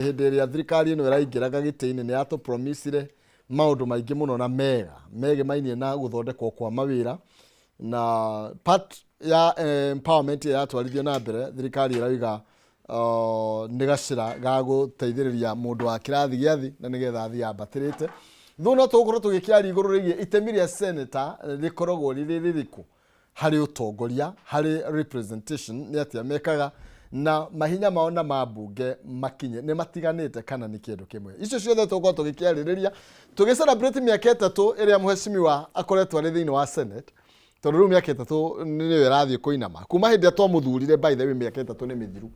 Hĩndĩ ĩrĩa thirikari ĩno ĩraingĩraga gĩtĩ-inĩ nĩ yatũpromisire maũndũ maingĩ mũno na mega megemainie na gũthondekwo kwa mawĩra na part ya empowerment ĩrĩa yatwarithio na mbere. Thirikari ĩrauga nĩ gacĩra ga gũteithĩrĩria mũndũ wa kĩrathi gĩa thĩ na nĩgetha athiĩ ambatĩrĩte. Thũ no tũgũkorwo tũgĩkĩaria igũrũ rĩgiĩ itemi rĩa senator rĩkoragwo rĩrĩ rĩrĩkũ harĩ ũtongoria, harĩ representation, nĩ atĩa mekaga na mahinya mao na ma mbunge makinye nĩ matiganĩte kana nĩ kĩndũ kĩmwe. Icio ciothe tũgũkorwo tũgĩkĩarĩrĩria tũgĩ celebrate mĩaka 3 ĩrĩa mheshimiwa akoretwo arĩ thĩinĩ wa Senate, tondũ rĩu mĩaka 3 nĩyo ĩrathiĩ kũinama kuma hĩndĩ ĩrĩa twamũthurire. By the way, mĩaka 3 nĩ mĩthiru,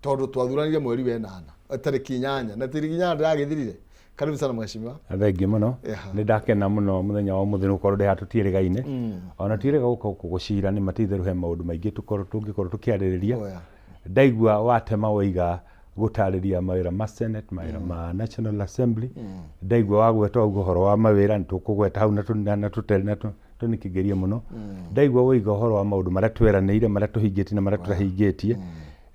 tondũ twathuranire mweri wa ĩnana tarĩki 8, na tarĩki 8 ndĩragĩthirire. Karibu sana, mheshimiwa. Thengiũ mũno. Nĩ ndakena mũno mũthenya wa ũmũthĩ nĩ gũkorwo ndĩ haha tũtiĩrĩgaine. Ona tiĩrĩga gũka gũkũ gũcira nĩ ma ti itherũ he maũndũ maingĩ tũkorwo tũngĩkorwo tũkĩarĩrĩria. Ndaigua watema waiga gũtarĩria mawĩra ma Senate, mawĩra ma National Assembly. Ndaigua wagweta ũguo ũhoro wa mawĩra nĩ tũkũgweta hau na tũte na tũnikĩgerie mũno. Ndaigua woiga ũhoro wa maũndũ marĩa tweranĩire, marĩa tũhingĩtie na marĩa tũtahingĩtie.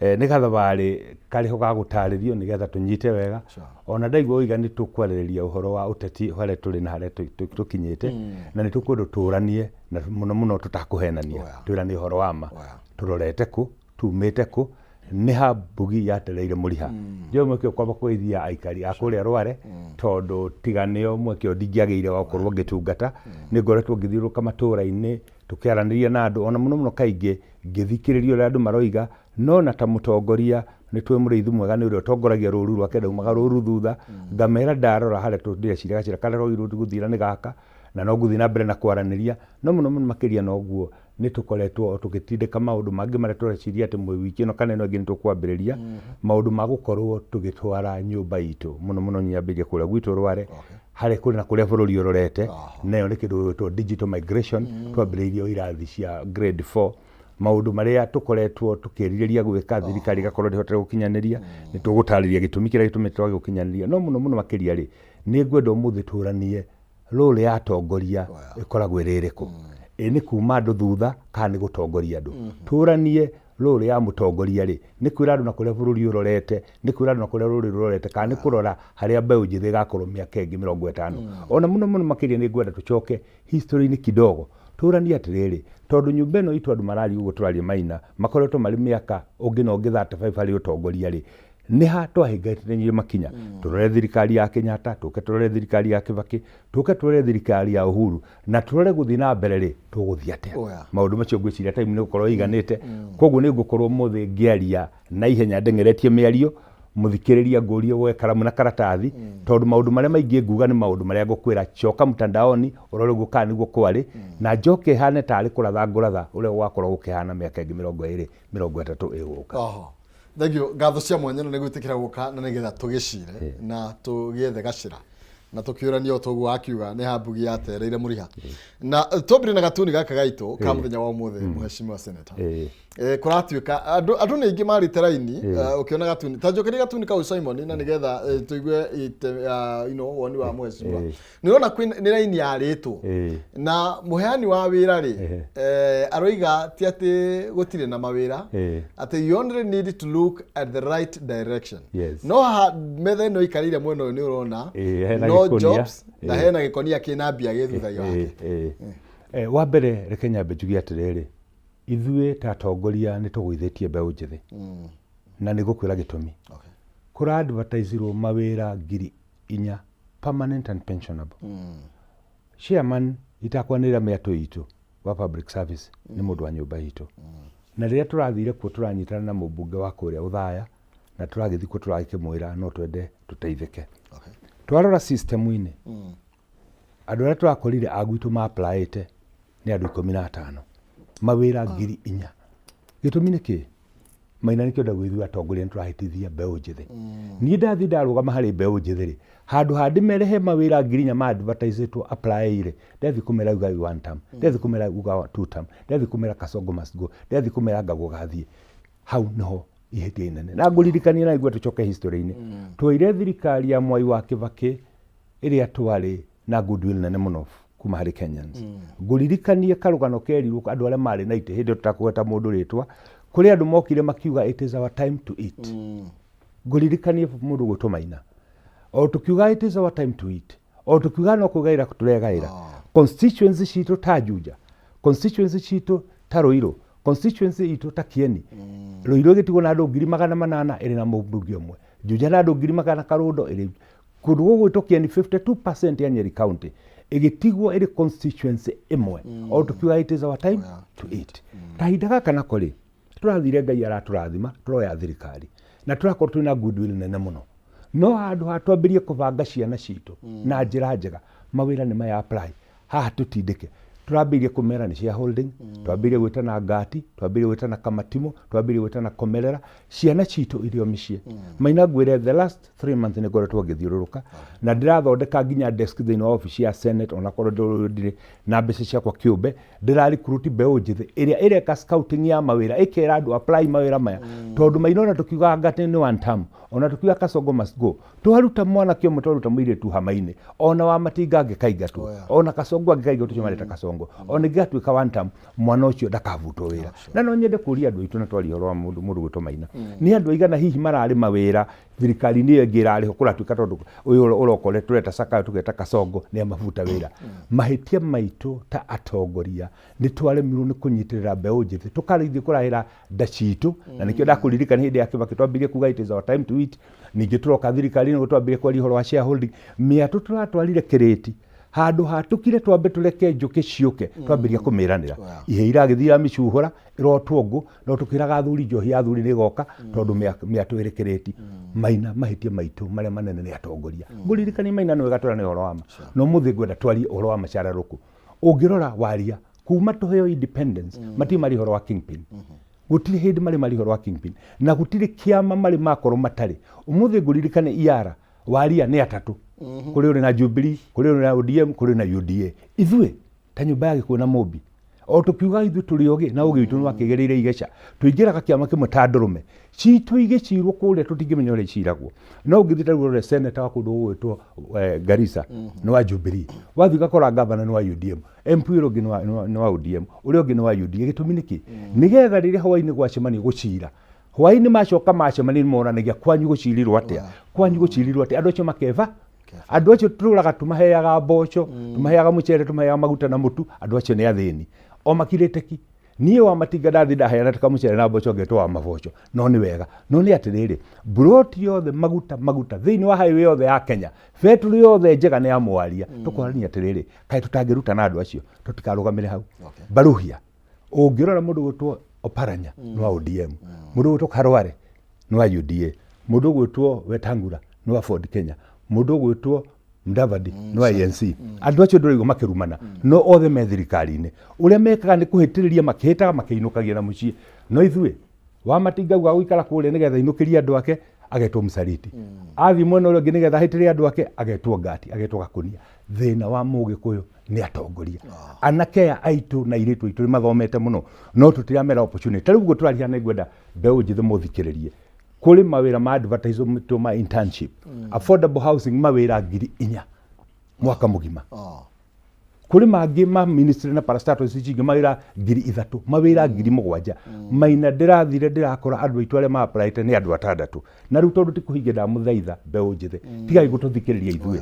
Nĩ gathabarĩ karĩho ga gũtarĩrio nĩgetha tũnyite wega. Ona ndaigua woiga nĩ tũkwarĩrĩria ũhoro wa ũteti, harĩa tũrĩ na harĩa tũkinyĩte, na nĩ tũkwenda tũranie na mũno mũno tũtakũhenania. Twĩrane ũhoro wa ma. Tũrorete kũ, tumĩte kũ, nĩ ha mbugi yatereire mũriha. Njũĩ mweke ũyũ kwamba kũgeithia aikari a kũrĩa Rware, tondũ tiga nĩo mweke ũyũ ndingĩagĩire wa gũkorwo ngĩtungata. Nĩ ngoretwo ngĩthiũrũrũka matũũra-inĩ tũkĩaranĩria na andũ, ona mũno mũno kaingĩ ngĩthikĩrĩria ũrĩa andũ maroiga. No na ta mũtongoria nĩ tũĩ mũrĩithi mwega nĩ ũrĩa ũtongoragia rũru rwake, ndaumaga rũru thutha. Ngamera ndarora harĩa ndĩreciria gacĩra karĩa twagĩrĩirwo gũthiĩra nĩ gaka, na no ngũthiĩ na mbere na kwaranĩria. No mũno mũno makĩria na ũguo nĩ tũkoretwo tũgĩtindĩka maũndũ mangĩ marĩa tũreciria atĩ wiki ĩno kana ĩno ĩngĩ nĩ tũkwambĩrĩria maũndũ ma gũkorwo tũgĩtwara nyũmba itũ, mũno mũno nyambĩrĩrie kũrĩa gwitũ Rware, harĩa kũrĩ na kũrĩa bũrũri ũrorete. Nayo nĩ kĩndũ gĩgwĩtwo digital migration. Twambĩrĩirie o irathi cia grade 4. Maũndũ marĩa tũkoretwo tũkĩrirĩria gwĩka, thirikari ĩgakorwo ndĩhotete gũkinyanĩria, nĩ tũgũtarĩria gĩtũmi kĩrĩa gĩtũmĩte twage gũkinyanĩria. No mũno mũno makĩria rĩ, nĩ ngwenda ũmũthĩ tũranie role ya atongoria ĩkoragwo ĩrĩ ĩrĩkũ, ĩ nĩ kuma andũ thutha kana nĩ gũtongoria andũ. Tũranie role ya mũtongoria rĩ, nĩ kwĩra andũ na kũrĩa bũrũri ũrorete, nĩ kwĩra andũ na kũrĩa rũrĩrĩ rũrorete, kana nĩ kũrora harĩa mbeũ njĩthĩ ĩgakorwo mĩaka ĩngĩ 50. Ona mũno mũno makĩria nĩ ngwenda tũcoke history-inĩ kidogo, tũranie atĩrĩrĩ, tondũ nyũmba ĩno itũ andũ mararia ũguo tũraria Maina makoretwo marĩ mĩaka ũngĩ na ũngĩ 35 harĩ ũtongoria rĩ, nĩ ha twahĩngĩtanirie makinya? Tũrore thirikari ya Kenyatta, tũke tũrore thirikari ya Kibaki, tũke tũrore thirikari ya Uhuru, na tũrore gũthiĩ na mbere rĩ, tũgũthiĩ atĩa? Maũndũ macio ngwĩciria time nĩ gũkorwo ĩiganĩte, koguo nĩ ngũkorwo ũmũthĩ ngĩaria na ihenya ndeng'eretie mĩario. Mũthikĩrĩria, ngũrie woe karamu na karatathi, tondũ maũndũ marĩa maingĩ nguga nĩ maũndũ marĩa ngũkwĩra coka mtandaoni ũrore ũguo kana nĩguo kwarĩ, na njoke hane tarĩ kũratha ngũratha ũrĩa gũgakorwo gũkĩhana mĩaka ĩngĩ 20, 30 ĩgũka. Oho. Thank you. Ngatho cia mwanya na nĩ gwĩtĩkĩra gũka na nĩgetha tũgĩcire na tũgĩethe gacĩra na tũkĩũrania o toguo akiuga nĩ ha mbugi yatereire mũriha. Na twambire na gatuni gaka gaitũ ka mũthenya wa ũmũthĩ, mheshimiwa senator. Kũratuĩka andũ nĩ aingĩ marĩte raini. Ũkĩona gatuni ta njokeria gatuni kau, Simon, na nĩgetha tũigue woni wa mheshimiwa. Nĩ ũrona nĩ raini yarĩtwo na mũheani wa wĩra rĩ, aroiga ti atĩ gũtirĩ na mawĩra, atĩ you only need to look at the right direction. No haha metha ĩno ĩikarĩire mwena ũyũ nĩ ũrona hena no gĩkonia. jobs na hena gĩkonia kĩna mbia gĩ thutha wake. Wa mbere reke nyambe njuge atĩrĩrĩ, ithuĩ ta atongoria nĩ tũgũithĩtie mbeũ njĩthĩ, na nĩ ngũkwĩra gĩtũmi. Kũra advertisirwo mawĩra 4,000, permanent and pensionable. Chairman, itakwanĩrĩra mĩatũ itũ, wa public service nĩ mũndũ wa nyũmba itũ, na rĩrĩa tũrathire kuo tũranyitana na mũmbunge wa kũrĩa Ũthaya, na tũragĩthiĩ kuo tũragĩkĩmwĩra no twende tũteithĩke. Twarora system-inĩ, andũ arĩa tũrakorire a gwitũ ma applyĩte nĩ andũ 15, mawĩra 4,000. Gĩtũmi nĩ kĩ, Maina? Nĩkĩo ndauga ithuĩ atongoria nĩ tũrahĩtithia mbeũ njĩthĩ. Niĩ ndathiĩ ndarũgama harĩ mbeũ njĩthĩ rĩ, handũ ha ndĩmerehe mawĩra 4,000 ma advertisetwo apply rĩ, ndathiĩ kũmera uga one term, ndathiĩ kũmera uga two term, ndathiĩ kũmera Kasongo must go, ndathiĩ kũmera Ngagũ gathiĩ. Hau nĩho ihĩtia inene. Na ngũririkania na igua tũcoke history-inĩ, twoire thirikari ya Mwai wa Kĩbakĩ ĩrĩa twarĩ na goodwill nene mũno kuma harĩ Kenyans. Ngũririkanie karũgano kerirwo andũ arĩa marĩ na itĩ hĩndĩ ĩyo, tũtakũgweta mũndũ rĩtwa, kũrĩ andũ mokire makiuga, "It is our time to eat." Ngũririkanie mũndũ gwĩtwo Maina. O tũkiuga it is our time to eat. O tũkiuga no kwĩgaĩra tũregaĩra. Constituency citũ ta Juja, constituency citũ ta Ruiru, constituency itũ ta Kieni. Ruiru ĩgĩtigwo na andũ 800,000 ĩrĩ na mũmbunge ũmwe. Juja na andũ ngiri magana karũndo ĩrĩ kũndũ gũgwĩtwo Kieni 52% ya Nyeri County ĩgĩtigwo ĩrĩ constituency ĩmwe. O tũkiuga it is our time to eat. Kahinda gaka nako rĩ, tũrathire Ngai aratũrathima tũroya thirikari na tũrakorwo twĩna goodwill nene mũno no handũ ha twambĩrie kũbanga ciana citũ na njĩra njega mawĩra nĩ maya apply haha tũtindĩke tũrambĩrĩirie kũmera nĩ shareholding twambĩrĩirie gwĩtana ngati twambĩrĩirie gwĩtana kamatimũ twambĩrĩirie gwĩtana komerera ciana citũ irĩ o mĩciĩ maina ngwĩre the last 3 months nĩ ngoretwo ngĩthiũrũrũka na ndĩrathondeka nginya desk thĩinĩ wa obici ya senate onakorwo ndĩrĩ na mbeca ciakwa kĩũmbe. Ndĩra recruit mbeũ njĩthĩ ĩrĩa ĩreka scouting ya mawĩra, ĩkera andũ apply mawĩra maya, tondũ maina ona tũkiugaga ngati nĩ one term, ona tũkiuga Kasongo must go, twaruta mwanake ũmwe, twaruta mũirĩtu hama-inĩ, ona wa matinga angĩkaingatwo, ona Kasongo angĩkaingatwo, ũcio mareta Kasongo, ona ĩngĩgatuĩka one term, mwana ũcio ndakabutwo wĩra. Na no nyende kũria andũ aitũ, na twaria ũhoro wa mũndũ mũndũ gwĩtwo Maina, nĩ andũ aigana hihi mararĩ mawĩra thirikari-inĩ ĩyo ĩngĩ ĩrarĩho kũratuĩka tondũ ũyũ ũroka ũrĩa tũreta Zakayo tũgeta Kasongo nĩ amabuta wĩra. Mahĩtia maitũ ta atongoria nĩ twaremirwo nĩ kũnyitĩrĩra mbeũ njĩthĩ, tũkarithiĩ kũrahĩra nda citũ, na nĩkĩo ndakũririkania hĩndĩ ya Kibaki twambĩrĩrie kuga it is our time to eat. Ningĩ tũroka thirikari-inĩ nĩguo twambĩrĩrie kwaria ũhoro wa shareholding, mĩatũ tũratwarire kĩrĩti handũ ha tũkire twambe tũreke njũkĩ ciũke twambĩrĩria kũmĩranĩra ihe iragĩthiĩ iramĩcuhũra ĩrotwo ngũ no tũkĩraga athuri njohi ya athuri nĩ ĩgoka tondũ mĩatũ ĩrĩ kĩrĩti. Maina, mahĩtia maitũ marĩa manene nĩ atongoria. Ngũririkania Maina, nĩ wega tũrane ũhoro wa ma, no mũthĩ ngwenda twarie ũhoro wa macararũkũ. Ũngĩrora waria kuma tũheo independence matirĩ marĩ ũhoro wa kingpin, gũtirĩ hĩndĩ marĩ marĩ ũhoro wa kingpin, na gũtirĩ kĩama marĩ makorwo matarĩ. Ũmũthĩ ngũririkane iara waria nĩ atatũ, kũrĩ ũrĩ na Jubilee, kũrĩ ũrĩ na ODM, kũrĩ na UDA. Ithuĩ ta nyũmba ya Gĩkũyũ na Mũmbi, o tũkiuga ithuĩ tũrĩ ogĩ na ũgĩ witũ nĩ wakĩgereire igeca, tũingĩraga kĩama kĩmwe ta ndũrũme citũ igĩcirwo kũrĩa tũtingĩmenya ũrĩa iciragwo. No ũngĩthiĩ ta rĩu ũrore senator wa kũndũ gũgwĩtwo Garissa nĩ wa Jubilee, wathiĩ ũgakora gavana nĩ wa UDM, MP ũrĩa ũngĩ nĩ wa ODM, ũrĩa ũngĩ nĩ wa UDA. Gĩtũmi nĩ kĩ? Nĩgetha rĩrĩa hwainĩ gwacemanio gũcira, hwainĩ macoka macemania nĩ moranagia kwanyu gũcirirwo atĩa, kwanyu gũcirirwo atĩa, andũ acio makeba. Andũ acio tũraga tũmaheaga mboco, tũmaheaga mũcere, tũmaheaga maguta na mũtu. Andũ acio nĩ athĩni o makirĩte ki. Niĩ wa matinga ndathiĩ ndaheana kamũcere na mboco ngetwo wa maboco, no nĩ wega. No nĩ atĩrĩrĩ, mburoti yothe, maguta maguta thĩinĩ wa highway yothe ya Kenya, betũrũ yothe njega nĩ ya mwaria. Tũkorania atĩrĩrĩ, kaĩ tũtangĩruta na andũ acio tũtikarũgamĩre hau. Baruhia ũngĩrora mũndũ gwĩtwo Oparanya nĩ wa ODM, mũndũ gwĩtwo Karware nĩ wa UDA, mũndũ ũgwĩtwo Wetangula nĩ wa Ford Kenya, mũndũ ũgwĩtwo Mudavadi nĩ wa ANC. Andũ acio ndũraigua makĩrumana, no othe me thirikari-inĩ. Ũrĩa mekaga nĩ kũhĩtĩrĩria, makĩhĩtaga makĩinũkagia na mũciĩ. No ithuĩ wa matinga auga gũikara kũrĩa nĩgetha ainũkĩrie andũ ake agetwo msaliti, athiĩ mwena ũrĩa ũngĩ nĩgetha ahĩtĩrie andũ ake agetwo ngati, agetwo gakũnia. Thĩna wa mũgĩkũyũ nĩ atongoria. Anake aya aitũ na airĩtu aitũ nĩ mathomete mũno, no tũtiramera opportunity. Ta rĩu ũguo tũraria, nĩ ngwenda mbeũ njĩthĩ mũthikĩrĩrie, kũrĩ mawĩra ma advertisement ma internship, affordable housing, mawĩra 4,000 mwaka mũgima. Kũrĩ mangĩ ma ministry na parastatals ici ingĩ, mawĩra 3,000, mawĩra 7,000. Maina, ndĩrathire ndĩrakora andũ aitũ arĩa ma-applyte nĩ andũ atandatũ. Na rĩu tondũ ti kũhingia, ndamũthaitha mbeũ njĩthĩ, tigai gũtũthikĩrĩria ithuĩ,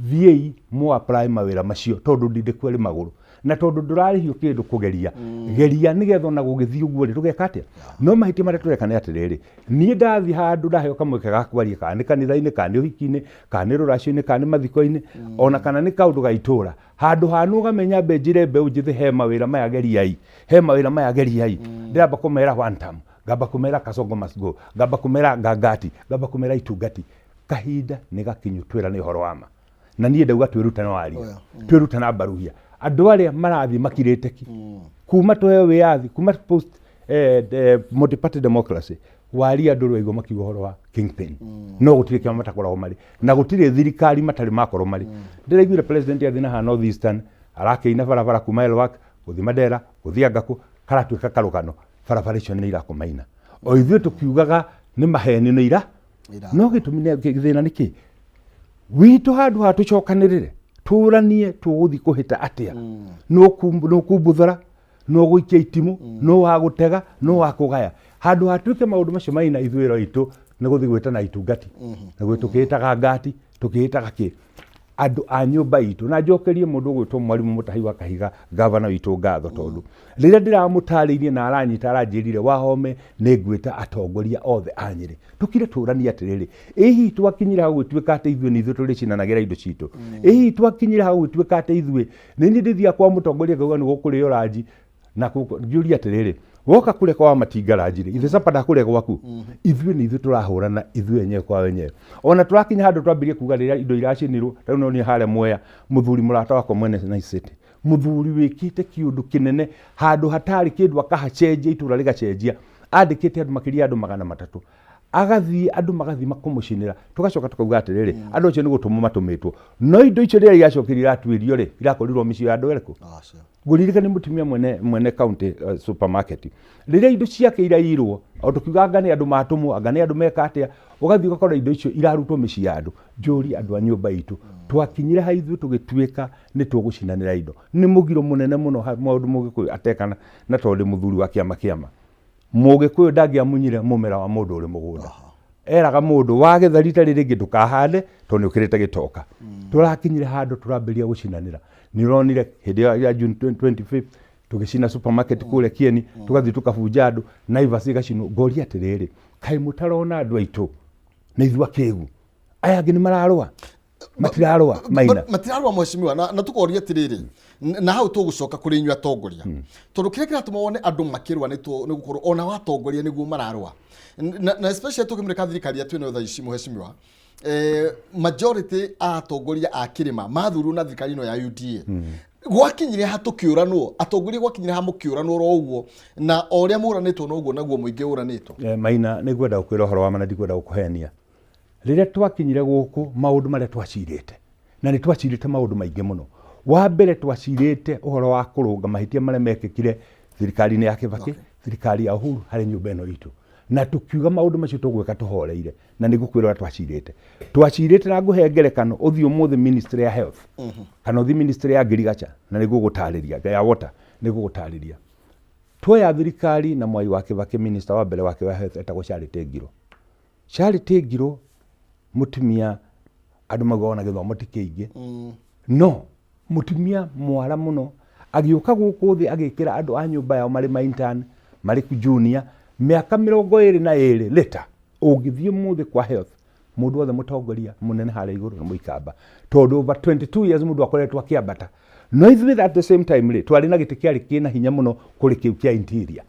thiĩi mũ apply mawĩra macio, tondũ ndindĩku arĩ magũrũ na tondũ ndũrarĩhio kĩndũ kũgeria geria nĩgetha ona gũgĩthiĩ ũguo rĩ tũgeka atĩa. No mahĩtia marĩa tũreka nĩ atĩrĩrĩ, niĩ ndathiĩ handũ ndaheo kamweke ga kwaria, kana nĩ kanitha-inĩ, kana nĩ ũhiki-inĩ, kana nĩ rũracio-inĩ, kana nĩ mathiko-inĩ, ona kana nĩ kaũndũ ga itũra, handũ ha nũgame nyambe njĩre mbeũ njĩthĩ he mawĩra maya geriai, he mawĩra maya geriai, ndĩramba kũmera one term, ngamba kũmera Kasongo must go, ngamba kũmera ngangati, ngamba kũmera itungati. Kahinda nĩ gakinyu twĩrane ũhoro wa ma, na niĩ ndauga twĩrute na waria, twĩrute na mbaruhia. Andũ arĩa marathiĩ makirĩte ki kuma tũheo wĩyathi, kuma post multi-party democracy, waria andũ rwaigua makiuga ũhoro wa kingpin, no gũtirĩ kĩama matakoragwo marĩ na gũtirĩ thirikari matarĩ makorwo marĩ. Ndĩraiguire president athiĩ na haha North Eastern arakĩina barabara kuma Elwak gũthiĩ Mandera gũthiĩ Angakũ, karatuĩka karũgano. Barabara icio nĩ irakũmaina, o ithuĩ tũkiugaga nĩ maheni nĩ ira no gĩtũmi thĩna nĩ kĩ witũ. Handũ ha tũcokanĩrĩre tũranie tũgũthiĩ kũhĩta atĩa, nũ kumbuthũra, nũ gũikia itimũ, nũ wa gũtega, nũ wa kũgaya, handũ ha twĩke maũndũ macio maina ithuĩro itũ. Nĩ gũthiĩ gwĩtana itungati na gwĩ tũkĩĩtaga ngati, tũkĩĩtaga kĩ andũ a nyũmba itũ. Na njokerie mũndũ ũgwĩtwo Mwarimũ Mũtahi wa Kahiga, gavana witũ, ngatho, tondũ rĩrĩa ndĩramũtarĩirie na aranyita, aranjĩrire, "Wahome, nĩ ngwĩta atongoria othe a Nyĩrĩ tũkire tũranie atĩrĩrĩ, ĩ hihi twakinyire hau gũtuĩka atĩ ithuĩ nĩ ithuĩ tũrĩcinanagĩra indo citũ? Ĩ hihi twakinyire hau gũtuĩka atĩ ithuĩ nĩ niĩ ndĩthiaga kwa mũtongoria ngauga nĩ gũkũrĩo ranji?" Na ngĩũria atĩrĩrĩ, woka kũrĩa kwa Wamatinga ranji rĩ, ithe capa ndakũrĩa gwaku? Ithuĩ nĩ ithuĩ tũrahũrana ithuĩ enyewe kwa wenyewe. Ona tũrakinya handũ twambirie kuga rĩrĩa indo iracinirwo, rĩu no niĩ harĩa Mwea, mũthuri mũrata wakwa mwene Nice City, mũthuri wĩkĩte kĩũndũ kĩnene handũ hatarĩ kĩndũ akahacenjia, itũra rĩgacenjia, andĩkĩte andũ makĩria ya andũ 300, agathiĩ andũ magathiĩ makũmũcinĩra. Tũgacoka tũkauga atĩrĩrĩ, andũ acio nĩ gũtũmwo matũmĩtwo, no indo icio rĩrĩa iracokire iratuĩrio rĩ, irakorirwo mĩciĩ ya andũ erĩkũ? Aca. Ngũririkana mũtumia mwene county supermarket, rĩrĩa indo ciake irairwo, o tũkiuga anga nĩ andũ matũmwo, anga nĩ andũ meka atĩa, ũgathiĩ ũgakora indo icio irarutwo mĩciĩ ya andũ. Njũrie andũ a nyũmba itũ, twakinyire ha ithuĩ tũgĩtuĩka nĩ tũgũcinanĩra indo? Nĩ mũgiro mũnene mũno maũndũ mũgĩkũyũ atekana. Na tondũ ndĩ mũthuri wa kĩama, mũgĩkũyũ ndangĩamunyire mũmera wa mũndũ ũrĩ mũgũnda. Eraga mũndũ wagetha rita rĩrĩ rĩngĩ ndũkahande tondũ nĩ ũkĩrĩte gĩtoka. Tũrakinyire handũ tũrambĩrĩria gũcinanĩra. Nĩ ũronire hĩndĩ ĩyo ya June 25 tũgĩcina supermarket kũrĩa Kieni, tũgathiĩ tũkabunja andũ, Naivas ĩgacinwo. Ngoria atĩrĩrĩ, kaĩ mũtarona andũ aitũ nĩ ithuĩ akĩgu? Aya angĩ nĩ mararũa, matirarũa, Maina? Matirarũa, mheshimiwa. Na tukoria atiriri, na hau tũgũcoka kũrĩ inyuĩ atongoria, tondũ kĩrĩa kĩratũma wone andũ makĩrũa nĩ gũkorwo ona watongoria nĩguo mararũa. Na especially tũkĩmũrĩka thirikari ya twĩnayo thaa ici, mheshimiwa, majority a atongoria a kĩrĩma mathurirwo na thirikari ĩno ya UDA. Gwakinyire ha tũkĩũranwo atongoria? Gwakinyire ha mũkĩũranwo ro ũguo, na o ũrĩa mũranĩtwo noguo naguo mũingĩ ũranĩtwo? Maina, nĩ ngwenda gũkwĩra ũhoro wa ma na ndikwenda gũkũhenia. Rĩrĩa twakinyire gũkũ, maũndũ marĩa twacirĩte, na nĩ twacirĩte maũndũ maingĩ mũno. Wa mbere, twacirĩte ũhoro wa kũrũnga mahĩtia marĩa mekĩkire thirikari-inĩ ya Kĩbakĩ, thirikari ya Uhuru, harĩ nyũmba ĩno itũ, na tũkiuga maũndũ macio tũgwĩka tũhoreire. Na nĩ ngũkwĩra ũrĩa twacirĩte. Twacirĩte, na ngũhe ngerekano, ũthiĩ ũmũthĩ ministry ya health kana ũthiĩ ministry ya ngirigacha, na nĩ ngũgũtarĩria, ya water, nĩ ngũgũtarĩria. Tuoya thirikari na Mwai wa Kĩbakĩ, minister wa mbere wake wa health etagwo Charity Ngiro. Charity Ngiro, mũtumia andũ maugaga ona gĩthomo ti kĩingĩ, no mũtumia mwara mũno, agĩũka gũkũ thĩ agĩkĩra andũ a nyũmba yao marĩ ma intern, marĩ junior. Mĩaka 22 later, ũngĩthiĩ ũmũthĩ kwa health, mũndũ wothe mũtongoria mũnene harĩa igũrũ nĩ mũikamba, tondũ over 22 years mũndũ akoretwo akĩambata. No ithuĩ at the same time rĩ, twarĩ na gĩtĩ kĩarĩ kĩna hinya mũno kũrĩ kĩu kĩa interior,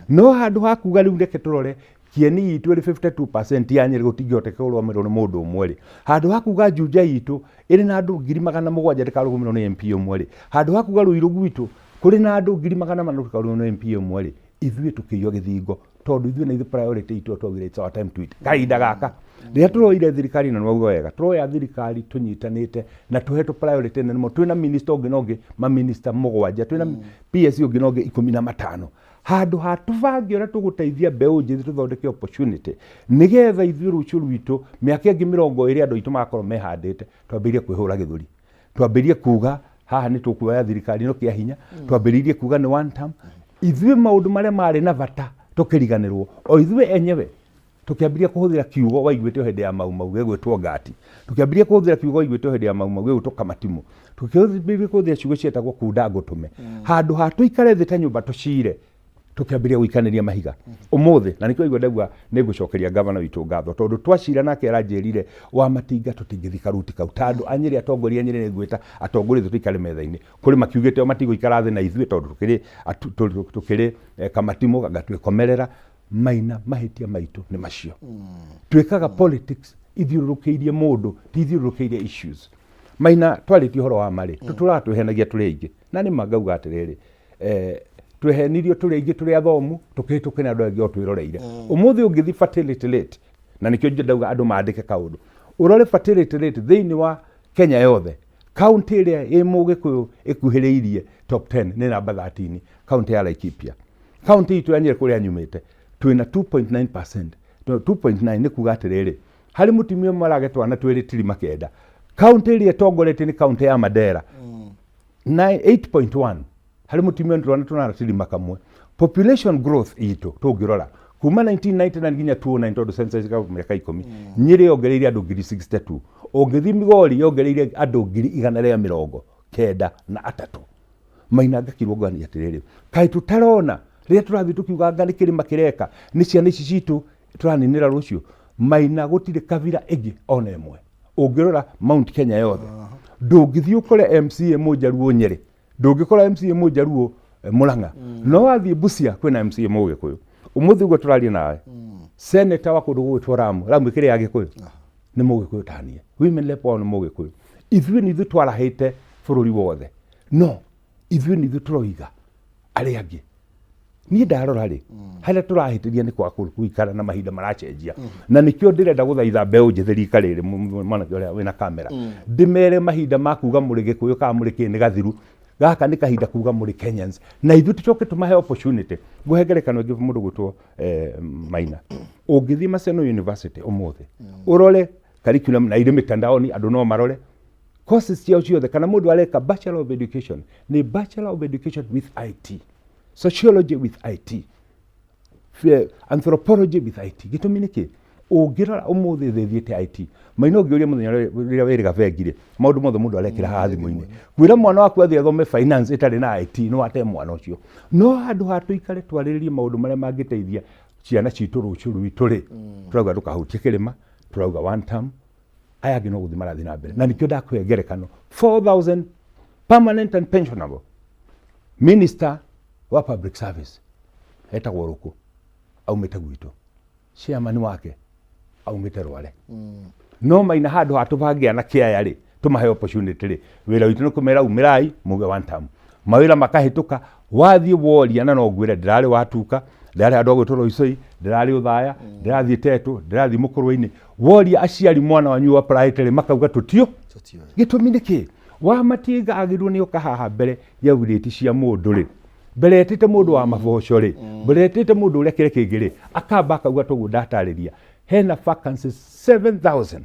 no handũ ha kuga rĩu reke tũrore Kieni itũ ĩrĩ 52% ya Nyĩrĩ, gũtingĩhoteka kũrũgamĩrĩrwo nĩ mũndũ ũmwe rĩ, handũ ha kuga Juja itũ ĩrĩ na andũ 700,000 ndĩkarũgamĩrĩrwo nĩ MP ũmwe rĩ, handũ ha kuga Ruiru gwitũ kũrĩ na andũ 400,000 rũkarũgamĩrĩrwo nĩ MP ũmwe rĩ, ithuĩ tũkĩiywo gĩthingo, tondũ ithuĩ na ithuĩ priority itũ twaugire it's our time to eat. Kahinda gaka rĩrĩa tũroire thirikari, na nĩwauga wega, tũroya thirikari tũnyitanĩte na tũhetwo priority nene mũno. Twĩna minister ũngĩ na ũngĩ, maminista mũgwanja, twĩna PS ũngĩ na ũngĩ 15. Handũ ha tũbange ũrĩa tũgũteithia mbeũ njĩthĩ, tũthondeke opportunity nĩgetha ithuĩ rũciũ rwitũ, mĩaka ĩngĩ 20, andũ aitũ magakorwo mehandĩte, twambĩrĩrie kwĩhũra gĩthũri, twambĩrĩrie kuga haha nĩ tũkuoya thirikari ĩno kĩa hinya, twambĩrĩirie kuga nĩ one term. Ithuĩ maũndũ marĩa marĩ na bata tũkĩriganĩrwo o ithuĩ enyewe, tũkĩambĩrĩria kũhũthĩra kiugo waiguĩte o hĩndĩ ya Mau Mau gĩgwĩtwo ngati, tũkĩambĩrĩria kũhũthĩra kiugo waiguĩte o hĩndĩ ya Mau Mau gĩgwĩtwo kamatimũ, tũkĩambĩrĩria kũhũthĩra ciugo cietagwo kunda ngũtũme. Handũ ha tũikare thĩ ta nyũmba tũcire, tũkĩambĩrĩria gũikanĩria mahiga ũmũthĩ. Na nĩkĩo waigua ndaigua nĩ ngũcokeria gavana witũ ngatho, tondũ twacira nake aranjĩrire, "Wamatinga, tũtingĩthi karuti kau tondũ anyĩrĩ atongoria Nyĩrĩ, nĩ ngwĩta atongoria ithuĩ tũikare metha-inĩ." Kũrĩ makiugĩte o matigũikara thĩ na ithuĩ tondũ tũkĩrĩ kamatimũ anga twĩkomerera. Maina, mahĩtia maitũ nĩ macio. Twĩkaga politics ithiũrũrũkĩirie mũndũ, ti ithiũrũrũkĩirie issues. Maina, twarĩtie ũhoro wa marĩ, tũtũraga twĩhenagia tũrĩ aingĩ, na nĩ ma ngauga atĩrĩrĩ, twehenirio tũrĩ aingĩ, tũrĩ athomu, tũkĩhĩtũke nĩ andũ angĩ o twĩroreire. Ũmũthĩ ũngĩthi fertility rate, na nĩkĩo ndauga andũ mandĩke kaũndũ, ũrore fertility rate thĩinĩ wa Kenya yothe, kaunti ĩrĩa ĩ mũgĩkũyũ ĩkuhĩrĩirie top 10 nĩ namba 13, kaunti ya Laikipia. Kaunti itũ ya Nyĩrĩ, kũrĩa nyumĩte, twĩna 2.9%. 2.9 nĩ kuga atĩrĩrĩ, harĩ mũtumia ũmwe arage twana twĩrĩ tirima kenda. Kaunti ĩrĩa ĩtongoretie nĩ kaunti ya Mandera na 8.1 harĩ mũtumia twana tũnana tirima kamwe. Population growth itũ tũngĩrora kuma Kuma 1999 nginya 2009, tondũ census ĩkoragwo mĩaka 10, Nyĩrĩ yongereire andũ 62,000. Ũngĩthiĩ Migori yongereire andũ 193,000. Maina ngakirwo ngania atĩrĩrĩ, kaĩ tũtarona rĩrĩa tũrathiĩ tũkiuga anga nĩ kĩrĩma kĩreka, nĩ ciana ici citũ tũraninĩra rũciũ? Maina, gũtirĩ kabira ĩngĩ ona ĩmwe. Ũngĩrora Mount Kenya yothe, ndũngĩthiĩ ũkore MCA Mũjaruo Nyĩrĩ, ndũngĩkora MCA Mũjaruo Mũrang'a, no wathiĩ Busia kwĩna MCA Mũgĩkũyũ. Ũmũthĩ ũguo tũraria nawe, senator wa kũndũ gũgwĩtwo Ramu, Ramu ĩkĩrĩ ya Gĩkũyũ, nĩ Mũgĩkũyũ tanie. Women rep wao nĩ Mũgĩkũyũ. Ithuĩ nĩ ithuĩ twarahĩte bũrũri wothe, no ithuĩ nĩ ithuĩ tũroiga arĩa angĩ. Niĩ ndarora rĩ, harĩa tũrahĩtĩria nĩ kwaga gũikara na mahinda maracenjia, na nĩkĩo ndĩrenda gũthaitha mbeũ njĩthĩ rika rĩrĩ, mwanake ũrĩa wĩna kamera, ndĩmere mahinda ma kuga mũrĩ Gĩkũyũ kana mũrĩ kĩ nĩ gathiru. Gaka nĩ kahinda kuga mũrĩ Kenyans, na ithuĩ tũcoke tũmahe opportunity. Ngũhe ngerekano ĩngĩ, mũndũ gwĩtwo Maina. Ũngĩthiĩ Maseno University ũmũthĩ, ũrore curriculum, na irĩ mitandaoni, andũ no marore courses ciao ciothe, kana mũndũ areka Bachelor of Education, nĩ Bachelor of Education with IT, Sociology with IT, Anthropology with IT. Gĩtũmi nĩ kĩ? Ũngĩrora ũmũthĩ thĩ ĩthiĩte IT. Maina, ũngĩũria mũthenya rĩrĩa wĩrĩga bengi rĩ, maũndũ mothe mũndũ arekĩra haha thimũ-inĩ. Kwĩra mwana waku athiĩ athome finance ĩtarĩ na IT, nĩ wate mwana ũcio. No handũ ha tũikare twarĩrĩrie maũndũ marĩa mangĩteithia ciana citũ rũciũ rwitũ rĩ, tũrauga ndũkahutie kĩrĩma, tũrauga one term, aya angĩ no gũthiĩ marathiĩ na mbere. Na nĩkĩo ndakũhe ngerekano, 4000 permanent and pensionable. Minister wa public service etagwo Rũkũ, aumĩte gwitũ. Chairman wake aumĩte Rware. No Maina, handũ ha tũbange anake aya rĩ, tũmahe opportunity rĩ, wĩra witũ nĩ kũmera umĩrai muge one term, mawĩra makahĩtũka. Wathiĩ woria, na no ngwĩre ndĩrarĩ watuka, ndĩrarĩ handũ gwĩtwo Roisoi, ndĩrarĩ Ũthaya, ndĩrathiĩ Tetũ, ndĩrathiĩ Mũkũrwe-inĩ, woria aciari mwana wanyu wa apply rĩ, makauga tũtio. Tũtiũĩ. Gĩtũmi nĩ kĩ? Wamatinga agĩrĩirwo nĩ oka haha mbere ya wirĩti cia mũndũ rĩ, mbere etĩte mũndũ wa maboco rĩ, mbere etĩte mũndũ ũrĩa kĩrĩa kĩngĩ rĩ, akamba akauga toguo ndatarĩria, hena vacancies 7000,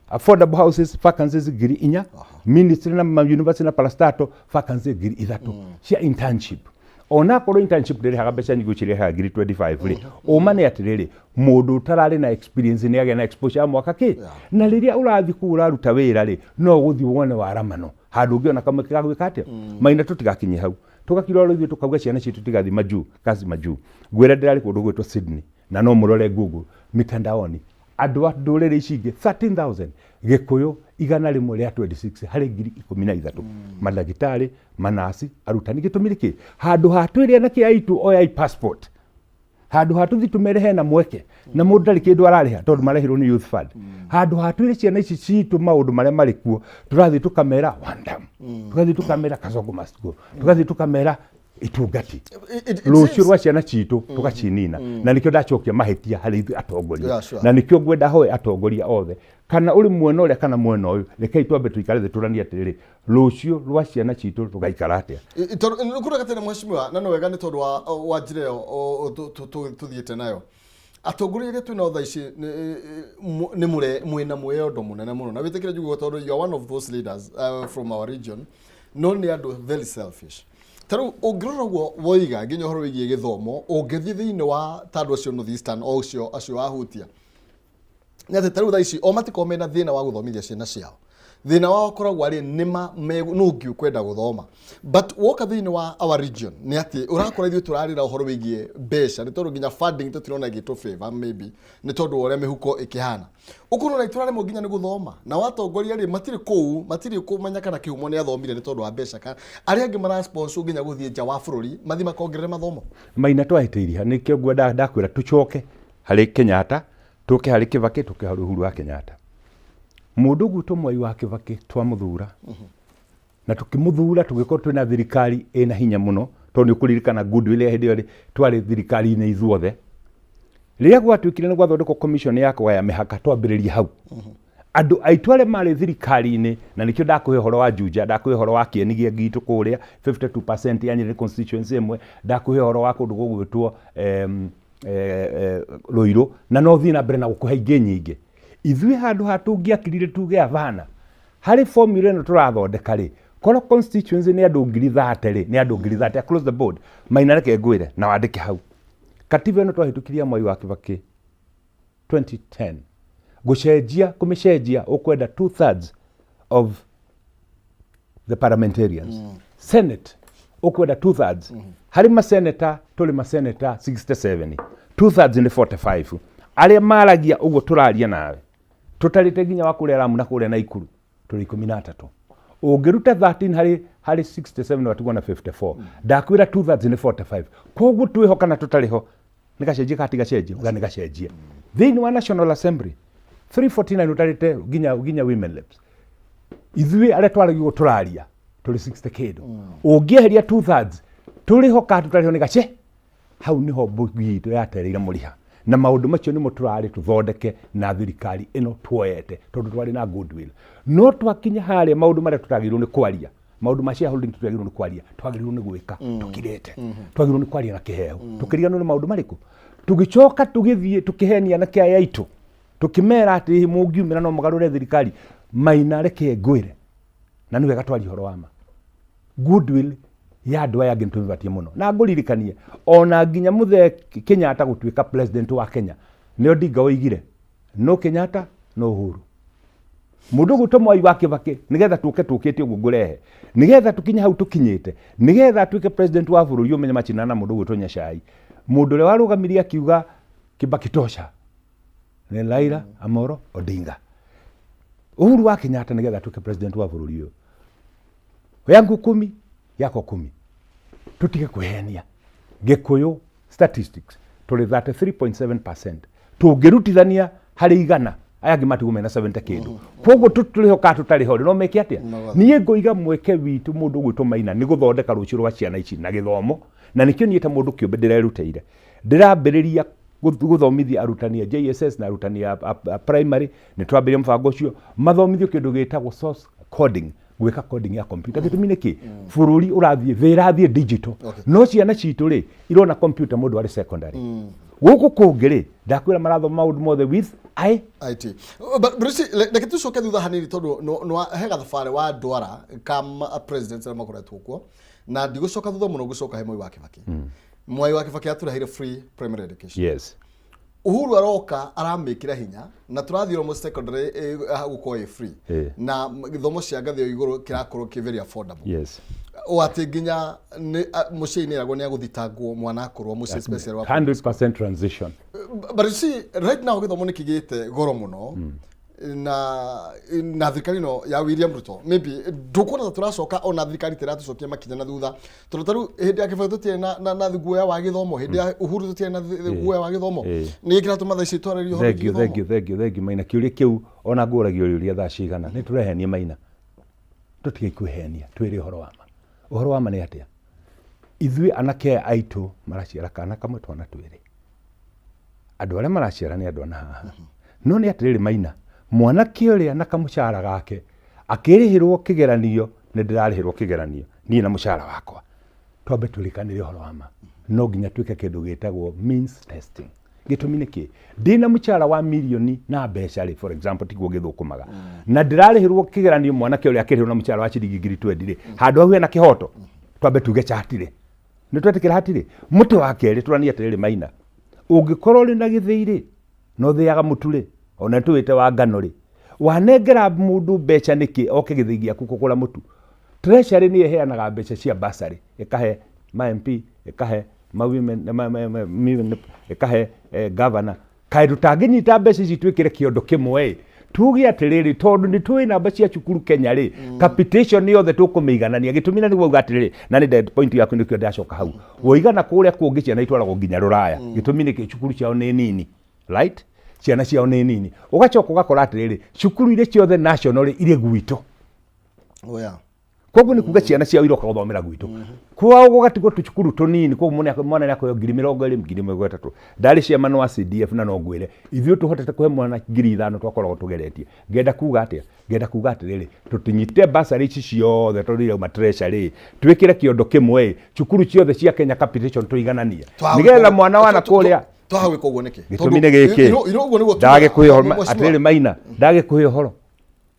affordable houses vacancies 4,000, ministry na university na parastatal vacancies 3,000 cia internship. Ona akorwo internship ndĩrĩhaga mbeca nyingĩ, ũcirĩhaga 25,000 rĩ, ũma nĩ atĩrĩrĩ, mũndũ ũtararĩ na experience nĩ agĩa na exposure ya mwaka kĩ. Na rĩrĩa ũrathiĩ kũu ũraruta wĩra rĩ, no ũgũthiĩ wone waramano handũ ũngĩona kamweke ga gwĩka atĩa. Maina, tũtigakinye hau tũgakira oro ithuĩ tũkauga ciana citũ tigathiĩ majuu, kazi majuu. Ngwĩra, ndĩrarĩ kũndũ gwĩtwo Sydney, na no mũrore Google mitandaoni, andũ a ndũrĩrĩ ici ingĩ 13,000, Gĩkũyũ 126 harĩ 13,000, mandagĩtarĩ, manasi, arutani. Gĩtũmi nĩ kĩ? Handũ ha twĩre anake aitũ oyai passport, handũ ha tũthiĩ tũmere hena mweke na mũndũ ndarĩ kĩndũ ararĩha tondũ marehirwo nĩ youth fund, handũ ha twĩre ciana ici citũ maũndũ marĩa marĩ kuo, tũrathiĩ tũkamera one term, tũgathiĩ tũkamera Kasongo must go, tũgathiĩ tũkamera itungati. It Rũciũ rwa ciana citũ tũgacinina, na nĩkĩo ndacokia mahĩtia harĩ ithuĩ atongoria. Na nĩkĩo ngwenda hoe atongoria othe, kana ũrĩ mwena ũrĩa kana mwena ũyũ, rekei twambe tũikare thĩ tũranie atĩrĩrĩ, rũciũ rwa ciana citũ rũgaikara atĩa? Tondũ nĩ kuga atĩrĩ, mheshimiwa, na nĩ wega nĩ tondũ wa njĩra ĩyo tũthiĩte nayo, atongoria arĩa twĩnao thaa ici nĩ mũre mwĩna mwĩyondo mũnene mũno, na wĩtĩkĩre njuge tondũ you are one of those leaders from our region, no nĩ andũ very selfish. Ta rĩu ũngĩrora ũguo woiga nginya ũhoro wĩgiĩ gĩthomo, ũngĩthiĩ thĩinĩ wa ta andũ acio North Eastern, o ũcio acio wahutia, nĩ atĩ ta rĩu thaa ici o matikorwo mena thĩna wa gũthomithia ciana ciao. Thĩna wao ũkoragwo arĩ nĩma no ũngĩ ũkwenda gũthoma. But woka thĩinĩ wa our region, nĩ atĩ ũrakora ithuĩ tũrarĩra ũhoro wĩgiĩ mbeca, nĩ tondũ nginya funding tũtirona ĩgĩtũ favor, maybe nĩ tondũ wa ũrĩa mĩhuko ĩkĩhana. Ũkona tũraremwo nginya nĩ gũthoma, na watongoria rĩ, matirĩ kũu, matirĩ kũmenya kana kĩhumo nĩ athomire nĩ tondũ wa mbeca, kana arĩa angĩ mara sponsor nginya gũthiĩ nja wa bũrũri mathiĩ makongerere mathomo. Maina, twahĩtĩirie. Nĩkĩo ngwenda ndakwĩra tũcoke harĩ Kenyatta, tũke harĩ Kĩbakĩ, tũke harĩ Uhuru wa Kenyatta. Mũndũ ũgwĩtwo Mwai wa Kĩbakĩ twamũthura, na tũkĩmũthura tũgĩkorwo twĩna thirikari ĩna hinya mũno, tondũ nĩ ũkũririkana goodwill ya hĩndĩ ĩyo twarĩ thirikari-inĩ ithuothe. Rĩrĩa gwatuĩkire nĩ gwathondekwo commission ya kũgaya mĩhaka, twambĩrĩria hau andũ aitũ arĩa marĩ thirikari-inĩ, na nĩkĩo ndakũhe ũhoro wa Juja, ndakũhe ũhoro wa kĩeni gĩa gitũ kũrĩa 52% ya Nyĩrĩ constituency ĩmwe, ndakũhe ũhoro wa kũndũ gũgwĩtwo Rũirũ, na no thiĩ na mbere na gũkũhe ingĩ nyingĩ. Ithuĩ handũ ha tũngĩakirire tuge abana harĩ formula ĩno tũrathondeka rĩ, korwo constituency nĩ andũ 30,000 rĩ, nĩ andũ 30,000 across the board. Maina, reke ngwĩre na wandĩke hau. Katiba ĩno twahĩtũkirie ya Mwai wa Kibaki 2010, gũcenjia kũmĩcenjia ũkwenda 2/3 of the parliamentarians. Senate ũkwenda 2/3. Harĩ maseneta, tũrĩ maseneta 67, 2/3 nĩ 45. Arĩa maragia ũguo tũraria nawe, tũtarĩte nginya wa kũrĩa Lamu na kũrĩa Naikuru, tũrĩ 13. Ũngĩruta 13 harĩ 67, watigwo na 54. Ndakwĩra 2/3 nĩ 45. Koguo twĩho kana tũtarĩ ho, nĩ gacenjie kana ti gacenjie? Uga nĩ gacenjie. Thĩinĩ wa National Assembly 349, ũtarĩte nginya women reps, ithuĩ arĩa twaragio tũraria tũrĩ 60 kĩndũ. Ũngĩeheria 2/3, tũrĩ ho kana tũtarĩ ho, nĩ gace. Hau niho mbũgi itũ yatereire mũriha, na maũndũ macio nĩmo tũrarĩ tũthondeke na thirikari ĩno tuoyete, tondũ twarĩ na goodwill. No twakinya harĩa, maũndũ marĩa tũtagĩrĩirwo nĩ kwaria, maũndũ ma shareholding, tũtiagĩrĩirwo nĩ kwaria, twagĩrĩirwo nĩ gwĩka tũkirĩte, twagĩrĩirwo nĩ kwaria na kĩheo. Tũkĩriganĩrwo nĩ maũndũ marĩkũ, tũgĩcoka tũgĩthiĩ tũkĩhenia anake aya aitũ, tũkĩmera atĩ mũngiumĩra no mũgarũre thirikari. Maina, reke ngwĩre, na nĩ wega twaria ũhoro wa ma, goodwill ya andũ aya angĩ nĩtũmĩbatie mũno. Na ngũririkanie, ona nginya mũthee Kenyatta gũtuĩka president wa Kenya, nĩ Odinga oigire, "No Kenyatta, no Uhuru." Mũndũ ũgwĩtwo Mwai wa Kĩbakĩ, nĩgetha tũke tũkĩte ũguo ngũrehe, nĩgetha tũkinye hau tũkinyĩte, nĩgetha atuĩke president wa bũrũri, ũmenye macindana na mũndũ ũgwĩtwo Nyacai. Mũndũ ũrĩa warũgamirie akiuga "Kibaki tosha" nĩ Raila Amolo Odinga. Uhuru wa Kenyatta, nĩgetha atuĩke president wa bũrũri ũyũ, yangu kumi, yako kumi. Tutige kwĩhenia. Gĩkũyũ statistics tũrĩ 33.7%. Tũngĩrutithania harĩ 100, aya angĩ matigwo mena 70 kĩndũ. Koguo tũrĩho kana tũtarĩ ho, no meke atĩa? Niĩ ngũiga mweke witũ, mũndũ ũgwĩtwo Maina, nĩ gũthondeka rũciũ rwa ciana ici na gĩthomo. Na nĩkĩo niĩ ta mũndũ kĩũmbe ndĩrerutĩire, ndĩrambĩrĩria gũthomithia arutani a JSS na arutani a primary. Nĩ twambĩrĩria mũbango ũcio, mathomithio kĩndũ gĩtagwo source coding, gwĩka coding ya computer. Gĩtũmi nĩ kĩ? Bũrũri ũrathiĩ, thĩ ĩrathiĩ digital, no ciana citũ rĩ, irona computer mũndũ arĩ secondary. Gũkũ kũngĩ rĩ, ndakwĩra marathoma maũndũ mothe with I IT. But Bruce, reke tucoke thutha hanini, tondũ no he gathabarĩ wa ndwara ka presidents arĩa makoretwo kuo, na ndigũcoka thutha mũno, ngũcoka he Mwai wa Kibaki. Mwai wa Kibaki atũreheire free primary education. Uhuru aroka aramĩkĩra hinya, na tũrathiĩ almost secondary gũkorwo ĩ free, na gĩthomo cia ngathĩ ya igũrũ kĩrakorwo kĩ very affordable, o atĩ nginya mũciĩ nĩ eragwo nĩ agũthitangwo mwana akorwo mũciĩ special wa 100% transition. But you see, right now gĩthomo nĩ kĩgĩte goro mũno, na thirikari ĩno ya William Ruto, maybe ndũkuona ta tũracoka, ona thirikari tĩratũcokia makinya na thutha, tondũ tarĩu hĩndĩ ya Kibaki tũtiarĩ na guoya wa gĩthomo, hĩndĩ ya Uhuru tũtiarĩ na guoya wa gĩthomo. Nĩ kĩratũma thaa ici twarĩrie ũhoro wĩgiĩ Thank you. gĩthomo? Thank you, thank you, thank you, Maina. Kĩũria kĩu ona ngũragio rĩũria thaa cigana. Nĩ tũrehenia, Maina, tũtige kwĩhenia, twĩre ũhoro wa ma. Ũhoro wa ma nĩ atĩa? Ithuĩ anake aya aitũ maraciara kana kamwe, twana twĩrĩ. Andũ arĩa maraciara nĩ andũ ana haha. No nĩ atĩrĩrĩ, Maina, mwanake ũrĩa na kamũcara gake akĩrĩhĩrwo kĩgeranio, nĩ ndĩrarĩhĩrwo kĩgeranio niĩ na mũcara wakwa. Twambe twĩrĩkanĩre ũhoro wa ma, no nginya twĩke kĩndũ gĩtagwo means testing. Gĩtũmi nĩ kĩ? Ndĩna mũcara wa mirioni na mbeca rĩ, for example, tiguo gĩthũkũmaga, na ndĩrarĩhĩrwo kĩgeranio, mwanake ũrĩa akĩrĩhĩrwo na mũcara wa ciringi 20,000 rĩ, handũ hau hena kĩhoto? Twambe tuge cha hatirĩ. Nĩ twetĩkĩra hatirĩ. Mũtĩ wa kerĩ, tũranie atĩrĩrĩ, Maina, ũngĩkorwo ũrĩ na gĩthĩi rĩ, na ũthĩaga mũtu rĩ, ona tũwĩte wa ngano rĩ, wanengera mũndũ mbeca nĩkĩ oke gĩthĩi gĩaku kũgũra mũtu? Treasury nĩ ĩheanaga mbeca cia bursary, ĩkahe ma MP, ĩkahe ma women, ma, ĩkahe governor. Kaĩ tũtangĩnyita mbeca ici twĩkĩre kĩondo kĩmwe ĩ, tuge atĩrĩrĩ, tondũ nĩ tũĩ namba cia cukuru Kenya rĩ, capitation yothe tũkũmĩiganania? Gĩtũmi na nĩguo uga atĩrĩrĩ, na nĩ point yaku, nĩkĩo ndacoka hau, woigana kũrĩa kũngĩ ciana itwaragwo nginya rũraya. Gĩtũmi nĩkĩ? Cukuru ciao nĩ nini, right? Ciana ciao nĩ nini. Ũgacoka ũgakora atĩrĩrĩ, cukuru iria ciothe national rĩ, irĩ gwitũ. Oh, yeah. Koguo nĩ kuga ciana ciao iroka gũthomera gwitũ, kwao gũgatigwo tũcukuru tũnini. Koguo mwana nĩ akũheo 20,000, 30,000. Ndarĩ chairman wa CDF, na no ngwĩre ithuĩ tũhotete kũhe mwana 5,000 twakoragwo tũgeretie. Ngenda kuga atĩa? Ngenda kuga atĩrĩrĩ, tũtinyite basarĩ ici ciothe tondũ irauma treasury, twĩkĩre kĩondo kĩmwe ĩ, cukuru ciothe cia Kenya capitation tũigananie, nĩgetha mwana wana kũrĩa. Twaha gwĩka ũguo nĩkĩ? Gĩtũmi nĩ gĩkĩ. Iro ũguo nĩguo Ndagĩkũhe ũhoro atĩrĩrĩ, Maina, ndagĩkũhe ũhoro.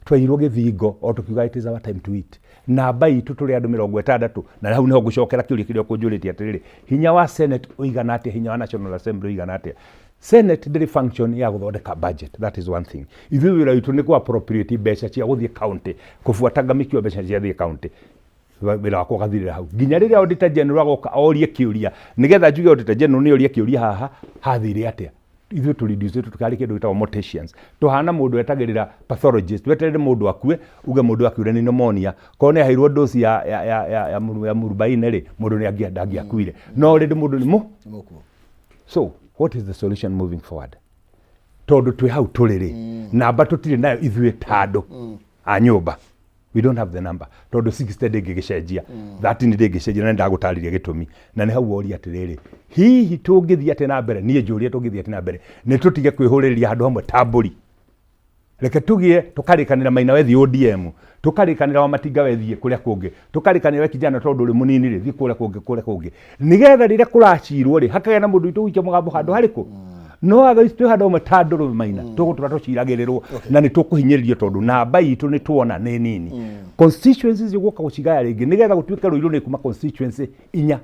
Twairwo gĩthingo o tũkiuga it is our time to eat. Namba itũ tũrĩ andũ 60, na hau nĩho ngũcokera kĩũria kĩrĩa ũkũnjũrĩtie atĩrĩrĩ, hinya wa Senate ũigana atĩa, hinya wa National Assembly ũigana atĩa? Senate ndĩrĩ function ya gũthondeka budget, that is one thing. Ithuĩ wĩra witũ nĩ kũ appropriate mbeca cia gũthiĩ county, kũbuatanga mĩkiwa mbeca cia thiĩ county. Wĩra wakwa ũgathirĩra hau nginya rĩrĩa auditor general agoka orie kĩũria, nĩgetha njuge auditor general nĩ oria kĩũria haha hathire atĩa. Ithuĩ tũ reduce tũkarĩ kĩndũ gĩtagwo morticians, tũhana mũndũ etagĩrĩra pathologist, weterere mũndũ akue uge mũndũ akuire nĩ pneumonia, korwo nĩ aheirwo dose ya murubaine rĩ, mũndũ nĩ ndangĩakuire, no already mũndũ nĩ mũ Mũkuo. So what is the solution moving forward? Tondũ twĩ hau tũrĩ rĩ, namba tũtirĩ nayo ithuĩ ta andũ a nyũmba, we don't have the number, tondũ 60 ndĩngĩgĩcenjia, 13 ndĩngĩcenjia, na nĩndagũtarĩria gĩtũmi. Na nĩ hau woria atĩrĩrĩ, hihi tũngĩthiĩ atĩa na mbere? Niĩ njũrie, tũngĩthiĩ atĩa na mbere? Nĩ tũtige kwĩhũrĩrĩria handũ hamwe ta mbũri. Reke tũgĩe tũkarĩkanĩra, Maina wethiĩ ODM, tũkarĩkanĩra wa Matinga wethiĩ kũrĩa kũngĩ, tũkarĩkanĩra we kijana tondũ ũrĩ mũnini rĩ, thiĩ kũrĩa kũngĩ, kũrĩa kũngĩ, nĩgetha rĩrĩa kũracirwo rĩ, hakagĩa na mũndũ witũ gũikia mũgambo handũ harĩkũ. No otherwise twĩ handũ hamwe ta ndũrũme, Maina, tũgũtũra tũciragĩrĩrwo na nĩ tũkũhinyĩrĩrio, tondũ namba itũ nĩ tuona nĩ nini. Constituencies gũka gũcigaya rĩngĩ nĩgetha gũtuĩke Rũirũ nĩ kuma constituency inya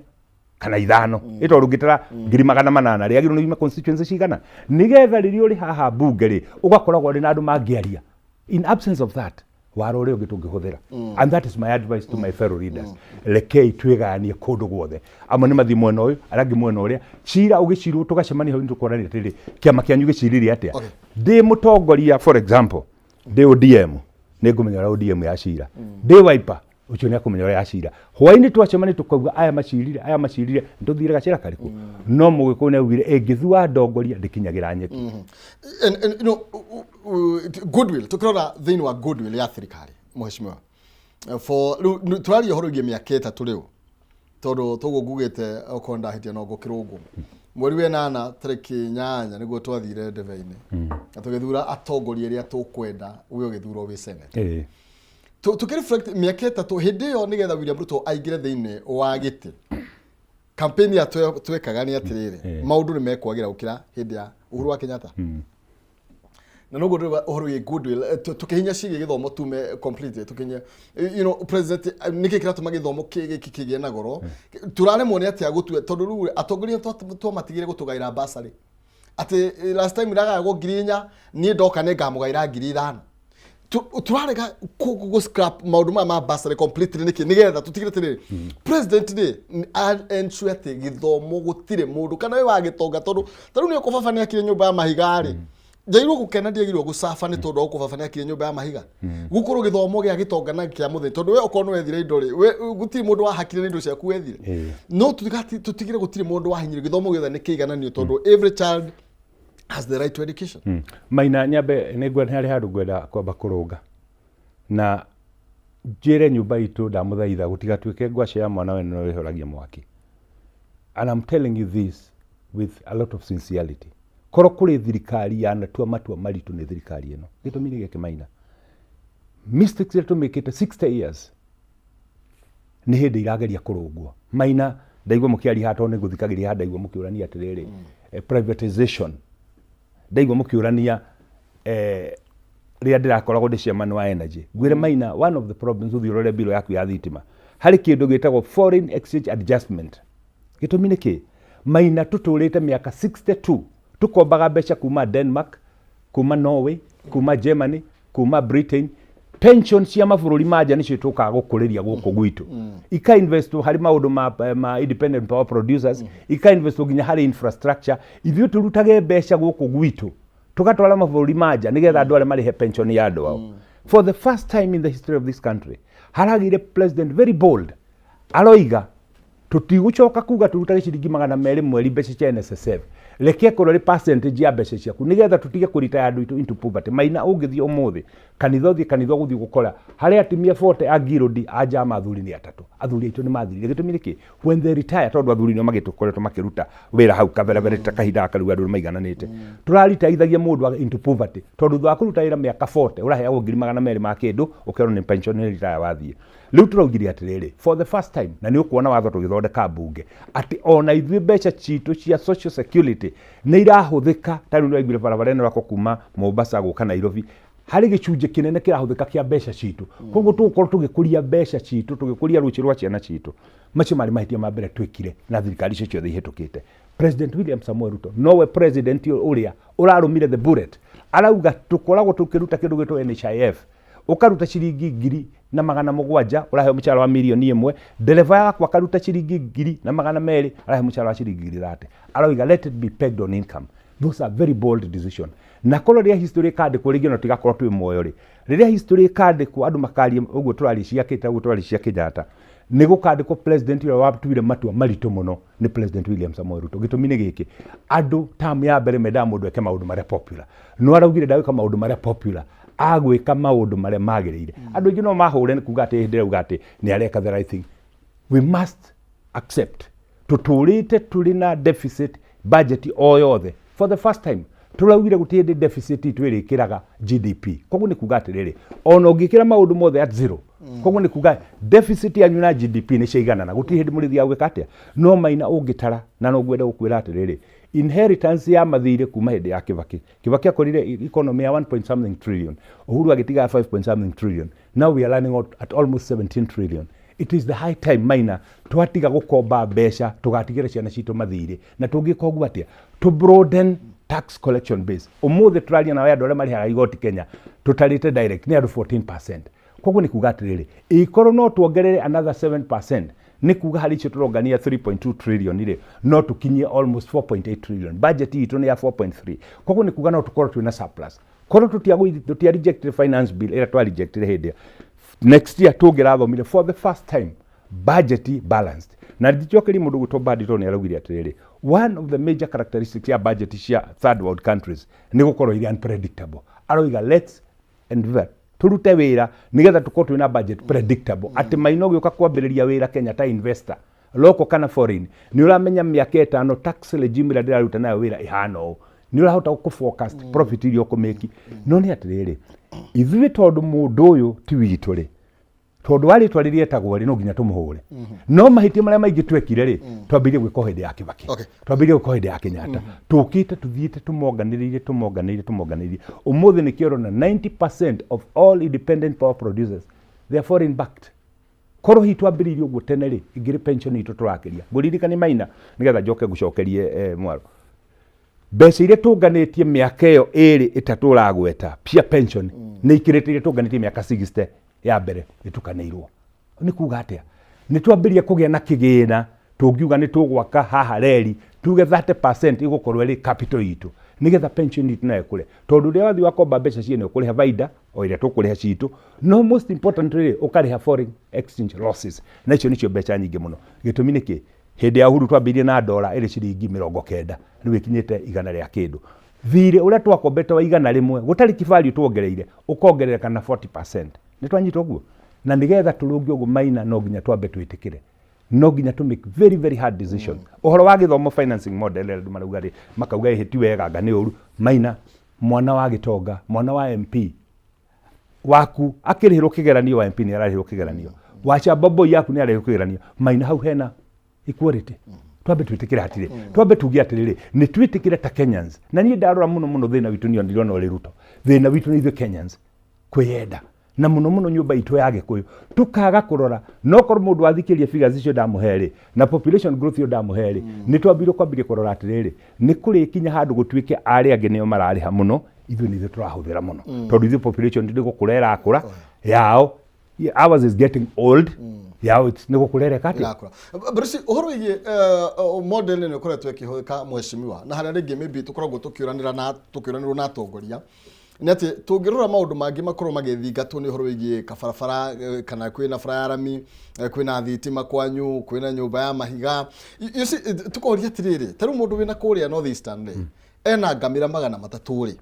kana ithano, ĩ tondũ ũngĩtara 800,000 rĩagĩrĩirwo nĩ yume constituency cigana, nĩgetha rĩrĩa ũrĩ haha mbunge rĩ, ũgakoragwo ũrĩ na andũ mangĩaria. In absence of that, waro ũrĩa ũngĩ tũngĩhũthĩra, and that is my advice to my fellow leaders, rekei twĩgayanie kũndũ guothe, amwe nĩ mathiĩ mwena ũyũ, arĩa angĩ mwena ũrĩa. Cira ũgĩcirwo tũgacemania hau, tũkonania atĩrĩrĩ, kĩama kĩanyu gĩcirire atĩa? Ndĩ mũtongoria, for example, ndĩ ODM, nĩ ngũmenya ũrĩa ODM ya cira, ndĩ Wiper, ũcio nĩ akũmenya ũrĩa ya cira. Hwaĩ-inĩ twacemania tũkauga aya macirire, aya macirire, nĩtũthire gacĩra karĩkũ. No Mũgĩkũyũ nĩ augire ĩngĩthua ndongoria ndĩkinyagĩra nyeki. And goodwill, tukirora thĩinĩ wa goodwill ya thirikari, mheshimiwa, for rĩu tũraria ũhoro wĩgiĩ mĩaka 3 rĩu, tondũ toguo ngugĩte, okorwo ndahĩtia no ngũkĩrũngwo, mweri wa ĩnana tarĩki 8 nĩguo twathire ndebe-inĩ na tũgĩthura atongoria arĩa tũkwenda, we ũgĩthurwo wĩ Senate. Tũkĩreflect mĩaka 3 hĩndĩ ĩyo, nĩgetha William Ruto aingĩre thĩinĩ wa gĩtĩ, campaign ya twekaga nĩ atĩrĩrĩ, maũndũ nĩ mekwagĩra gũkĩra hĩndĩ ya Uhuru wa Kenyatta, na noguo ndĩrauga ũhoro wĩgiĩ goodwill, tũkĩhinya ciĩgiĩ gĩthomo tume complete tũkinya president, nĩkĩ kĩratũma gĩthomo gĩkĩ kĩgĩe na goro? Tũraremwo nĩ atĩa gũtua? Tondũ rĩu atongoria twamatigire gũtũgaĩra basarĩ atĩ last time iragayagwo 4,000, niĩ ndoka nĩ ngamũgaĩra 5,000. Tũrarega gũ scrap maũndũ maya ma bursary completely nĩkĩ, nĩgetha tũtigĩre atĩrĩrĩ, president rĩ ensure atĩ gĩthomo gũtirĩ mũndũ kana wĩ wa gĩtonga, tondũ ta rĩu nĩ ũkũ baba nĩ akire nyũmba ya mahiga rĩ, njagĩrĩirwo gũkena, ndiagĩrĩirwo gũcaba nĩ tondũ wa gũkũ baba nĩ akire nyũmba ya mahiga. Gũkorwo gĩthomo gĩa gĩtonga na kĩa mũthĩni, tondũ we okorwo nĩ wethire indo rĩ, we gũtirĩ mũndũ wahakire nĩ indo ciaku wethire. No tũtigĩre gũtirĩ mũndũ wahinyire, gĩthomo gĩothe nĩ kĩigananio, tondũ every child has the right to education. Maina, nyambe nĩ ngwenda harĩ handũ ngwenda kwamba kũrũnga na njĩre nyũmba itũ, ndamũthaitha gũtigatuĩke ngwacĩ ya mwana wene no ĩhoragia mwaki, and I'm telling you this with a lot of sincerity, korwo kũrĩ thirikari yanatua matua maritũ nĩ thirikari ĩno. Gĩtũmi nĩ gĩkĩ, Maina, mistakes iria tũmĩkĩte 60 years nĩ hĩndĩ irageria kũrũngwo. Maina, ndaigua mũkĩaria haha, tondũ nĩ ngũthikagĩrĩria haha, ndaigua mũkĩũrania atĩrĩrĩ, privatization, ndaigua mũkĩũrania rĩrĩa ndĩrakoragwo ndĩ chairman wa energy. Ngwĩre Maina, one of the problems, ũthiĩ ũrore bill yaku ya thitima, harĩ kĩndũ gĩtagwo foreign exchange adjustment. Gĩtũmi nĩ kĩ, Maina? Tũtũrĩte mĩaka 62 tũkombaga mbeca kuma Denmark, kuma Norway, kuma Germany, kuma Britain. Pension cia mabũrũri ma nja nĩcio tũkaga gũkũrĩria gũkũ gwitũ, ika invest harĩ maũndũ ma independent power producers, ika invest nginya harĩ infrastructure. Ithuĩ tũrutage mbeca gũkũ gwitũ tũgatwara mabũrũri ma nja nĩgetha andũ arĩa marĩhe pension ya andũ ao. For the first time in the history of this country, haragĩire president very bold, aroiga tũtigũcoka kuga tũrutage ciringi 200 mweri mbeca cia NSSF, reke ĩkorwo ĩrĩ percentage ya mbeca ciaku, nĩgetha tũtige kũritaya andũ aitũ into poverty. Maina, ũngĩthiĩ ũmũthĩ kanitha, ũthiĩ kanitha ũgũthiĩ gũkora harĩ atumia 40 a ngirũndi, a njama, athuri nĩ atatũ. Athuri aitũ nĩ mathirire. Gĩtũmi nĩ kĩ? When they retire, tondũ athuri nĩo magĩtũkoretwo makĩruta wĩra hau kabere bere, ta kahinda gaka rĩu andũ nĩ maigananĩte, tũraritaithagia mũndũ into poverty, tondũ thutha wa kũruta wĩra mĩaka 40 ũraheagwo 200,000 ma kĩndũ, ũkerwo nĩ pension, nĩ retire wathiĩ. Rĩu tũraugire atĩrĩrĩ, for the first time, na nĩ ũkuona watho tũgĩthondeka mbunge, atĩ ona ithuĩ mbeca citũ cia social security nĩ irahũthĩka. Ta rĩu nĩwaiguire barabara ĩno ĩrakwo kuma Mombasa gũka Nairobi, Harĩ gĩcunjĩ kĩnene kĩrahũthĩka kĩa mbeca citũ. Koguo tũgũkorwo tũgĩkũria mbeca citũ, tũgĩkũria rũciũ rwa ciana citũ. Macio marĩ mahĩtia ma mbere twĩkire na thirikari icio ciothe ihĩtũkĩte. President William Samoei Ruto nowe president ũrĩa ũrarũmire the bullet. Arauga tũkoragwo tũkĩruta kĩndũ gĩtwo NHIF. Ũkaruta ciringi 1700 ũraheo mũcara wa mirioni 1. Ndereba yakwa akaruta ciringi 1200 araheo mũcara wa ciringi 30,000. Aroiga let it be pegged on income. Those are very bold decision. Na korwo rĩrĩa history ĩkandĩkwo rĩngĩ ona tigakorwo twĩ muoyo rĩ, rĩrĩa history ĩkandĩkwo andũ makaria ũguo tũraria cia Kĩta, ũguo tũraria cia Kenyatta, nĩ gũkandĩkwo president ũrĩa watuire matua maritũ mũno nĩ President William Samoei Ruto. Gĩtũmi nĩ gĩkĩ, andũ term ya mbere mendaga mũndũ eke maũndũ marĩa popular. No araugire ndagwĩka maũndũ marĩa popular, agwĩka maũndũ marĩa magĩrĩire. Andũ aingĩ no mahũre nĩ kuga atĩ ndĩrauga atĩ nĩ areka the right thing. We must accept tũtũrĩte tũrĩ na deficit budget o yothe. For the first time tũraugire gũtirĩ hĩndĩ deficit itũ ĩrĩkĩraga GDP. Koguo nĩ kuga atĩrĩrĩ, ona ũngĩkĩra maũndũ mothe at zero, koguo nĩ kuga deficit yanyu na GDP nĩ ciaiganana, gũtirĩ hĩndĩ mũrĩthiaga gwĩka atĩa. No Maina ũngĩtara na no ngwende gũkwĩra atĩrĩrĩ, inheritance ya mathirĩ kuma hĩndĩ ya Kibaki, Kibaki akorire economy ya 1 point something trillion, Uhuru agĩtiga 5 point something trillion, now we are running out at almost 17 trillion. It is the high time, Maina, twatiga gũkomba mbeca tũgatigĩra ciana citũ mathirĩ. Na tũngĩka ũguo atĩa? To broaden tax collection base. Ũmũthĩ tũraria nawe, andũ arĩa marĩhaga igoti Kenya tũtarĩte direct nĩ andũ 14%. Koguo nĩ kuga atĩrĩrĩ, ĩkorwo no tuongerere another 7%, nĩ kuga harĩ icio tũrongania 3.2 trillion rĩ, no tũkinyie almost 4.8 trillion. Budget itũ nĩ ya 4.3, koguo nĩ kuga no tũkorwo twĩna surplus. Korwo tũtia reject finance bill ĩrĩa twa rejected hĩndĩ ĩyo, next year tũngĩrathomire for the first time budget balanced. Na ndicokerie mũndũ gwĩtwo Badi tondũ nĩ araugire atĩrĩrĩ, one of the major characteristics ya budget cia third world countries nĩ gũkorwo irĩ unpredictable. Aroiga let's endeavor turute wĩra nĩgetha tũkorwo twĩna budget predictable, atĩ Maina ũgĩũka kwambĩrĩria wĩra Kenya ta investor, local kana foreign, nĩ ũramenya mĩaka 5 tax regime ĩrĩa ndĩraruta nayo wĩra ĩhana ũũ, nĩ ũrahota gũ forecast profit iria ũkũmĩki. No nĩ atĩrĩrĩ, ithuĩ tondũ mũndũ ũyũ ti witũ rĩ, tondũ wa rĩtwa rĩrĩa etagwo rĩ, no nginya tũmũhũre. No mahĩtia marĩa maingĩ twekire rĩ, twambĩrĩrie gwĩka o hĩndĩ ya Kibaki, twambĩrĩrie gwĩka o hĩndĩ ya Kenyatta. Tũkĩte tũthiĩte tũmonganĩrĩire, tũmonganĩrĩire, tũmonganĩrĩire. Ũmũthĩ nĩkĩo ũrona 90% of all independent power producers, they are foreign backed. Korwo hihi twambĩrĩirie ũguo tene rĩ, ingĩrĩ pension itũ tũrakĩria. Ngũririkanie, Maina, nĩgetha njoke ngũcokerie mwaro, mbeca iria tũnganĩtie mĩaka ĩyo 2 3 ũragweta cia pension nĩ ikĩrĩte iria tũnganĩtie mĩaka 60 ya mbere ĩtukanĩirwo. Nĩ kuga atĩa? Nĩ twambĩrĩria kũgĩa na kĩgĩna tũngiuga nĩ tũgwaka haha reri, tuge 30% ĩgũkorwo ĩrĩ capital itũ nĩgetha pension itũ nayo ĩkũre, tondũ rĩrĩa wathiĩ wakomba mbeca ciene ũkũrĩha baida o ĩrĩa tũkũrĩha citũ, no most important rĩ, ũkarĩha foreign exchange losses, na icio nĩcio mbeca nyingĩ mũno. Gĩtũmi nĩ kĩ? Hĩndĩ ya Uhuru twambĩrĩirie na ndora ĩrĩ ciringi 90, rĩu ĩkinyĩte igana rĩa kĩndũ. Thirĩ ũrĩa twakombete wa 100 gũtarĩ kĩbario tuongereire ũkongerereka na 40%. Nĩ twanyita ũguo? Na nĩgetha tũrũnge ũguo, Maina, no nginya twambe twĩtĩkĩre no nginya to make very very hard decisions. Ũhoro wa gĩthomo financing model ĩrĩa andũ marauga rĩ, makauga ĩhĩ ti wega, anga nĩ ũru. Maina, mwana wa gĩtonga, mwana wa MP waku akĩrĩhĩrwo kĩgeranio, wa MP nĩ ararĩhĩrwo kĩgeranio, wa shamba boy yaku nĩ ararĩhĩrwo kĩgeranio. Maina, hau hena equality? Twambe twĩtĩkĩre hatirĩ. Twambe tuge atĩrĩrĩ, nĩ twĩtĩkĩre ta Kenyans. Na niĩ ndarora mũno mũno thĩna witũ niĩ ndirona ũrĩ Ruto. Thĩna witũ nĩ ithuĩ Kenyans kwĩyenda, na mũno mũno nyũmba itũ ya Gĩkũyũ, tũkaga kũrora. No korwo mũndũ athikĩria figures icio ndamũhe rĩ, na population growth ĩyo ndamũhe rĩ, nĩ twambire kwambĩrĩria kũrora atĩrĩrĩ, nĩ kũrĩkinya handũ gũtuĩke arĩa angĩ nĩo mararĩha mũno, ithuĩ nĩ ithuĩ tũrahũthĩra mũno, tondũ ithuĩ population nĩ gũkũra ĩrakũra, yao, ours is getting old, yao nĩ gũkũra ĩreka atĩa? Ĩrakũra. Bruce, ũhoro wĩgiĩ model nĩ ũkoretwo ĩkĩhũthĩka, mheshimiwa, na harĩa rĩngĩ maybe tũkoragwo tũkĩũranĩra na tũkĩũranĩrwo na atongoria nĩ atĩ tũngĩrora maũndũ mangĩ makorwo magĩthingatwo nĩ ũhoro wĩgiĩ kabarabara, kana kwĩna bara ya rami, kwĩna thitima kwanyu, kwĩna nyũmba ya mahiga. You see, tũkoria atĩrĩrĩ, ta rĩu mũndũ wĩna kũrĩa North Eastern rĩ, ena ngamĩra 300 rĩ,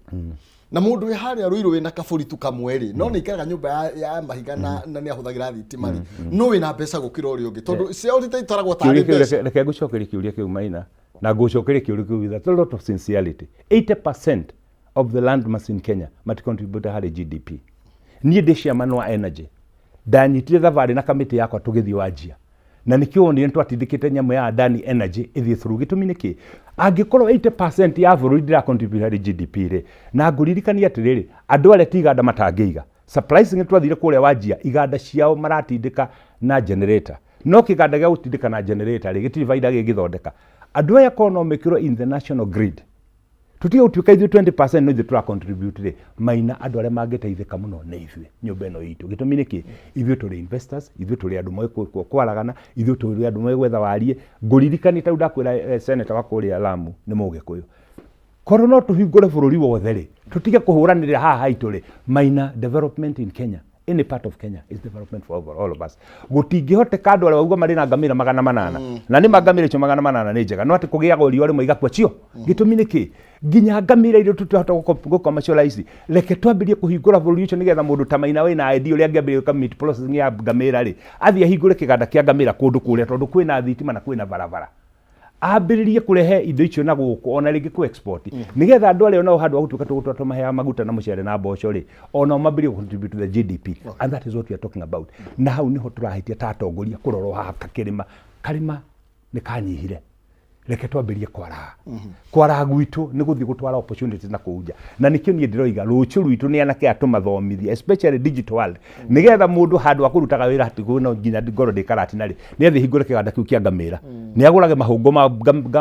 na mũndũ wĩ harĩa Ruiru wĩna kabũri tu kamwe rĩ, no nĩ ikaraga nyũmba ya mahiga na nĩ ahũthagĩra thitima rĩ, no wĩna mbeca gũkĩra ũrĩa ũngĩ, tondũ ciao itaragwo tarĩ Kĩũria kĩu mbeca. Reke ngũcokerie kĩũria kĩu, Maina, na ngũcokerie kĩũria kĩu with a lot of sincerity. 80% of the land mass in Kenya maticontribute harĩ GDP. Niĩ ndĩ chairman wa energy, ndanyitire thabarĩ na kamĩtĩ yakwa tũgĩthiĩ Wanjia. Na nĩkĩo wonire nĩtwatindĩkĩte nyamũ ya Adani Energy ĩthiĩ through. Gĩtũmi nĩ kĩ? Angĩkorwo 80% ya bũrũri ndĩra contribute harĩ GDP rĩ, na ngũririkanie atĩrĩrĩ, andũ arĩa ti iganda matangĩiga. Surprisingly twathire kũrĩa Wanjia, iganda ciao maratindĩka na generator. No kĩganda gĩa gũtindĩka na generator rĩ, gĩtirĩ baida gĩngĩthondeka. Andũ aya korwo no mekĩrwo in the national grid, Tũtige gũtuĩka ithuĩ 20% no ithuĩ tũra contribute rĩ, maina andũ arĩa mangĩteithĩka mũno nĩ ithuĩ nyũmba ĩno itũ. Gĩtũmi nĩ kĩ? Ithuĩ tũrĩ investors, ithuĩ tũrĩ andũ moĩ kwaragana, ithuĩ tũrĩ andũ moĩ gwetha wariĩ. Ngũririkanie ta rĩu ndakwĩra senator wa kũrĩa Lamu nĩ Mũgĩkũyũ. Korwo no tũhingũre bũrũri wothe rĩ, tũtige kũhũranĩrĩra haha haitũ rĩ, maina development in Kenya any part of Kenya is development for all of us. Gũtingĩhoteka andũ arĩa wauga marĩ na ngamĩra 800. Na nĩ ma ngamĩra icio 800 nĩ njega, no atĩ kũgĩaga riũa rĩmwe igakua cio. Gĩtũmi nĩ kĩ? Nginya ngamĩra iria tũtahota gũ commercialize, reke twambĩrie kũhingũra bũrũri ũcio nĩgetha mũndũ ta Maina wĩna idea ũrĩa angĩambĩrĩria gwĩka meat processing ya ngamĩra rĩ, athiĩ ahingũre kĩganda kĩa ngamĩra kũndũ kũrĩa tondũ kwĩna thitima na kwĩna barabara. Ambĩrĩrie kũrehe indo icio na gũkũ ona rĩngĩ kũ export nĩgetha andũ arĩa onao handũ ha gũtuĩka tũgũtũra tũmaheaga maguta na mũcere na mboco rĩ, onao mambĩrĩrie contribute to the GDP. And that is what we are talking about. Na hau nĩho tũrahĩtia ta atongoria kũrorwo haha kĩrĩma karĩma nĩ kanyihire, reke twambĩrĩrie kwaraha. Kwaraha gwitũ nĩ gũthiĩ gũtwara opportunities na kũu nja, na nĩkĩo niĩ ndĩroiga rũciũ rwitũ nĩ anake aya tũmathomithie, especially digital world, nĩgetha mũndũ handũ ha kũrutaga wĩra atĩ no nginya ngorwo ndĩ karatina rĩ, nĩ athiĩ hingũre kĩganda kĩu kĩa ngamĩra, nĩ agũrage mahũngũ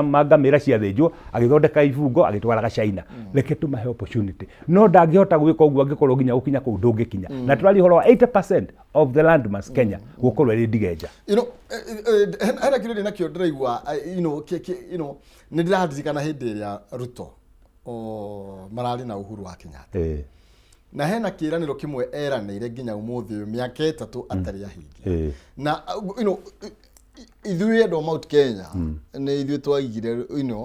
ma ngamĩra ciathĩnjwo, agĩthondeka ibungo, agĩtwaraga China. Reke tũmahe opportunity, no ndangĩhota gwĩka ũguo angĩkorwo nginya gũkinya kũu ndũngĩkinya, na tũraria ũhoro wa 80% of the land mass Kenya gũkorwo ĩrĩ ndigenja. Hena kĩrĩa ndĩ nakĩo ndĩraigua nĩ ndĩraririkana hĩndĩ ĩrĩa Ruto mararĩ na Uhuru wa Kenyatta, na hena kĩĩranĩro kĩmwe eranĩire nginya ũmũthĩ ũyũ mĩaka 3 atarĩ ahingia. Na ithuĩ andũ a Mount Kenya nĩ ithuĩ twaigire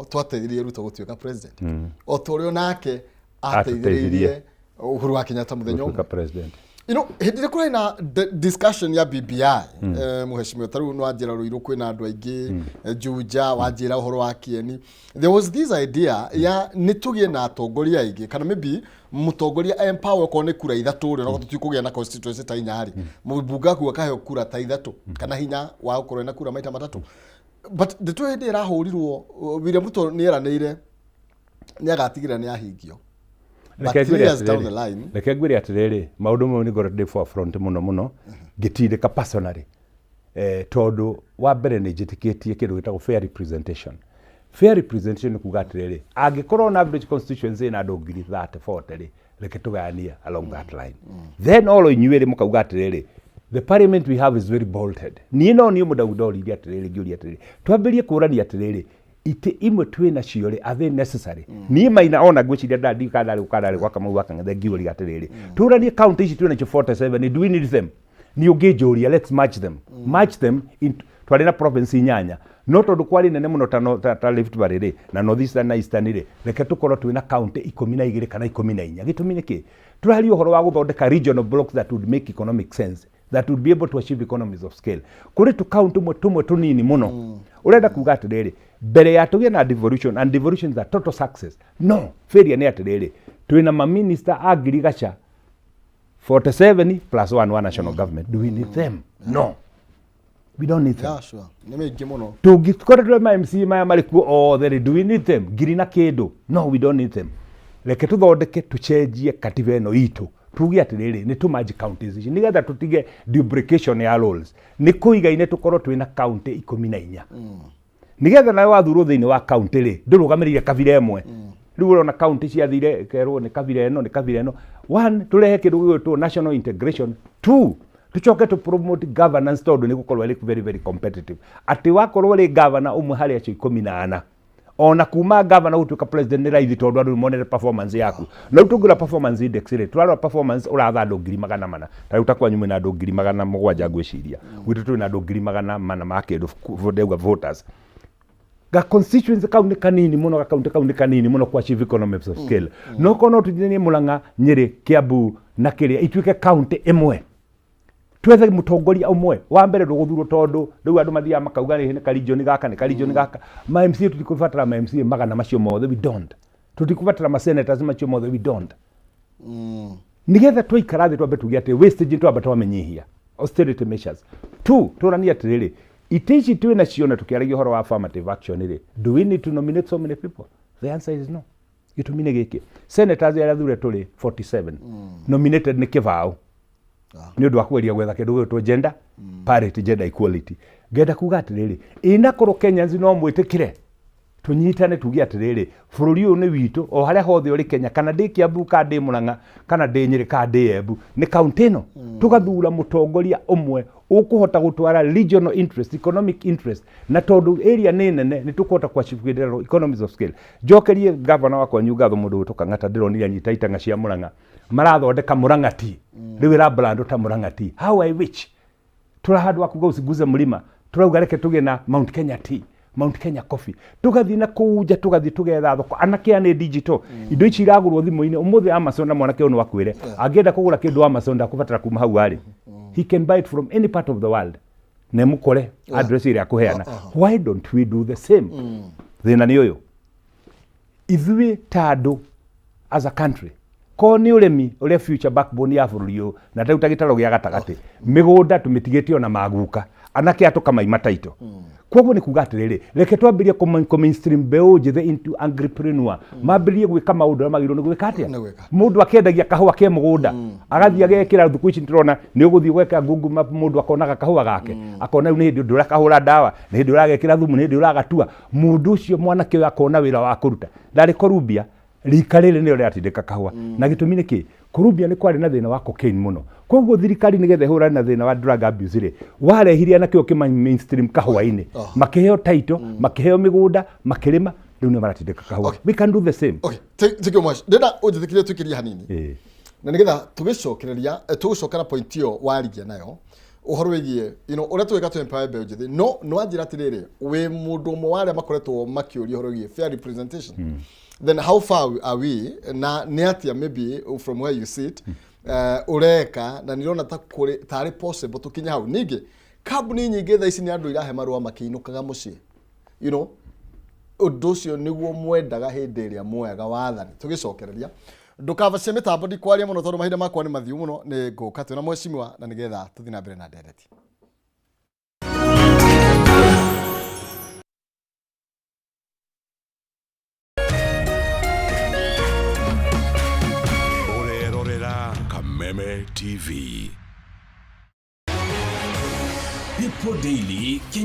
twateithirie Ruto gũtuĩka president, o ta ũrĩa onake ateithĩrĩirie Uhuru wa Kenyatta mũthenya ũmwe gũtuĩka president. Hĩndĩ ĩrĩa kũrarĩ na discussion ya BBI, mũheshimiwa, ta rĩu nĩwanjĩra Ruiru kwĩna andũ aingĩ, Juja wanjĩra ũhoro wa Kieni, there was this idea ya nĩ tũgĩe na atongoria aingĩ, kana maybe mũtongoria empower okorwo nĩ kura 3 rĩ, onakorwo tũtikũgĩa na constituency ta 4 rĩ, mũmbunge aku akaheo kura ta 3 kana hinya wa gũkorwo na kura maita 3. But ndeto hĩndĩ ĩrahũrirwo, William Ruto nĩ eranĩire nĩ agatigĩrĩra nĩ ahingio. But 3 years down the line, Reke ngwĩre atĩrĩrĩ, maũndũ mamwe nĩ ngorwo ndĩ forefront mũno mũno ngĩtindĩka personally, tondũ wa mbere nĩ njĩtĩkĩtie kĩndũ gĩtagwo fair representation. Fair representation nĩ kuga atĩrĩrĩ, angĩkorwo on average constituency ĩna andũ ngiri 30 40 rĩ, reke tũgayanie along that line. Then all inyuĩ rĩ, mũkauga atĩrĩrĩ, the parliament we have is very bolted. Niĩ no niĩ mũndũ ndoririe atĩrĩrĩ, ngĩũria atĩrĩrĩ, twambĩrie kũrania atĩrĩrĩ, itĩ imwe twĩ nacio rĩ, are they necessary? Niĩ Maina ona ngwĩciria ndarĩ kandarĩ gwa Kamau wa Kang'ethe, ngiũria atĩrĩrĩ, tũranie county ici twĩ nacio 47, do we need them? Niĩ ũngĩnjũria, let's match them, match them in, twarĩ na province 8, no tondũ kwarĩ nene mũno ta, no, ta, ta Rift Valley rĩ, na North Eastern na Eastern rĩ, reke tũkorwo twĩna county 12 kana 14. Gĩtũmi nĩ kĩ? Tũraria ũhoro wa gũthondeka regional blocks that would make economic sense, that would be able to achieve economies of scale. Kũrĩ tũ county tũmwe tũmwe tũnini mũno. Ũrenda kuga atĩrĩrĩ, mbere ya tũgĩe na devolution, and devolution is a total success, no failure nĩ atĩrĩrĩ, twĩna maminista a ngirigaca 47 plus 1 wa national government. Do we need them? No, we don't need them. Yeah, sure. Nĩ mĩingĩ mũno. Tũngĩkorwo tũrĩ ma MC maya marĩ kuo othe rĩ, do we need them? Ngiri na kĩndũ? No, we don't need them. Reke tũthondeke, tũcenjie katiba ĩno itũ, tuge atĩrĩrĩ, nĩ tũmanji counties ici nĩgetha tũtige duplication ya roles, nĩ kũigaine tũkorwo twĩna county 14, nĩgetha nawe wathurwo thĩinĩ wa county rĩ, ndũrũgamĩrĩire kabira ĩmwe. Rĩu ũrona county ciathire kerwo nĩ kabira ĩno, nĩ kabira ĩno. One, tũrehe kĩndũ gĩgwĩtwo national integration. Two, tucoke tũ promote governance, tondũ nĩ gũkorwo ĩrĩ very very competitive, atĩ wakorwo rĩ governor ũmwe harĩ acio 14, ona kuma governor gũtuĩka president nĩ raithi, tondũ andũ nĩ monete performance yaku. Na rĩu tũngĩrora performance index rĩ, tũrarora performance ũratha andũ 400,000. Ta rĩu ta kwanyu mwĩna andũ 700,000, ngwĩciria gwitũ twĩna andũ 400,000 ma kĩndũ, ndauga voters, ga constituency kau nĩ kanini mũno, ga county kau nĩ kanini mũno kwa achieve economics of scale. No korwo no tũthithanie Murang'a, Nyĩrĩ, Kiambu na kĩrĩa ituĩke county ĩmwe, twethe mũtongoria ũmwe wa mbere ndũgũthurwo, tondũ rĩu andũ mathiaga makauga nĩ ka region gaka, nĩ ka region gaka. Ma MCA, tũtikũbatara ma MCA magana macio mothe, we don't. Tũtikũbatara ma senators macio mothe, we don't. Nigetha twaikara thĩ twambe tuge atĩ wastage twamba twamenyihia, austerity measures. Two, tũranie atĩrĩrĩ, Itĩ ici twĩ nacio na tũkĩaragia ũhoro wa affirmative action rĩ, do we need to nominate so many people? The answer is no. Gĩtũmi nĩ gĩkĩ, senators arĩa athure tũrĩ 47 nominated nĩ kĩbaũ nĩ ũndũ wa kũgeria gwetha kĩndũ gĩgwĩtwo gender parity, gender equality. Ngenda kuga atĩrĩrĩ, ĩnakorwo Kenyans no mwĩtĩkĩre tũnyitane tuge atĩrĩrĩ, bũrũri ũyũ nĩ witũ, o harĩa hothe ũrĩ Kenya, kana ndĩ Kiambu, kana ndĩ Murang'a, kana ndĩ Nyĩrĩ, kana ndĩ Embu, nĩ kaunti ĩno, tũgathura mũtongoria ũmwe ũkũhota gũtwara regional interest, economic interest, na tondũ area nĩ nene nĩ tũkũhota kũ economies of scale. Njokerie gavana wakwa ngatho, mũndũ gwĩtwo Kang'ata, ndĩronire anyita itang'a cia Murang'a, marathondeka Murang'a tea, rĩu ĩra brand ta Murang'a tea. How I wish tũra handũ wa kuga usiguze mlima, turauga reke tũgĩe na Mount Kenya tea, Mount Kenya coffee, tũgathiĩ na kũu nja, tũgathiĩ tũgetha thoko. Anake aya nĩ digital, indo ici iragũrwo thimũ-inĩ ũmũthĩ Amazon, na mwanake ũyũ no akwĩre angĩenda kũgũra kĩndũ Amazon ndakũbatara kuma hau arĩ, he can buy it from any part of the world na ĩmũkore address ĩrĩa akũheana. Why don't we do the same? Thĩna nĩ ũyũ, ithuĩ ta andũ as a country, ko nĩ ũrĩmi ũrĩa future backbone ya bũrũri ũyũ, na rĩu ta gĩtaro gĩa gatagatĩ, mĩgũnda tũmĩtigĩte ona maguka, anake aya tũkamaima taito. Koguo nĩ kuga atĩrĩrĩ, reke twambĩrĩrie kũ mainstream mbeũ njĩthĩ into agripreneur, mambĩrĩrie gwĩka maũndũ arĩa magĩrĩirwo nĩ gwĩka atĩa. Nĩ gwĩka. Mũndũ akĩendagia kahũa ke mũgũnda, agathiĩ agekĩra. Thikũ ici ndĩrona nĩ ũgũthiĩ gweka Google Map, mũndũ akonaga kahũa gake, akona rĩu nĩ hĩndĩ ũndũ ũrakahũra ndawa, nĩ hĩndĩ ũragekĩra thumu, nĩ hĩndĩ ũragatua. Mũndũ ũcio mwanake ũyũ akona wĩra wa kũruta. Ndarĩ Columbia, rika rĩrĩ nĩrĩo rĩratindĩka kahũa, na gĩtũmi nĩ kĩ? Columbia nĩ kwarĩ na thĩna wa cocaine mũno, koguo thirikari nĩgetha ĩhũrane na thĩna wa drug abuse rĩ, warehire anake ũkĩma mainstream kahũa-inĩ, makĩheo title, makĩheo mĩgũnda, makĩrĩma, rĩu nĩo maratindĩka kahũa. We can do the same. Okay, thank you much. Ndĩrenda ũnjĩtĩkĩrie tũikĩrie hanini na nĩgetha tũgĩcokereria, tũgũcokera point ĩyo warigia nayo, ũhoro wĩgiĩ ũrĩa tũgĩka tũ empower mbeũ njĩthĩ. No nĩ wanjĩra atĩrĩrĩ, wĩ mũndũ ũmwe wa arĩa makoretwo makĩũria ũhoro wĩgiĩ fair representation, then how far are we, na nĩ atĩa maybe from where you sit ũreka, na nĩrona ta kũrĩ tarĩ possible tũkinye hau? Ningĩ kambuni nyingĩ thaa ici nĩ andũ irahe marũa makĩinũkaga mũciĩ. Ũndũ ũcio nĩguo mwendaga hĩndĩ ĩrĩa muoyaga wathani? Tũgĩcokereria, ndũkavacie mĩtambo, ndikwaria mũno tondũ mahinda makwa nĩ mathiu mũno. Nĩ ngũka twĩna mheshimiwa na nĩgetha tũthiĩ na mbere na ndereti. Ũrerorera Kameme TV. People Daily Kenya.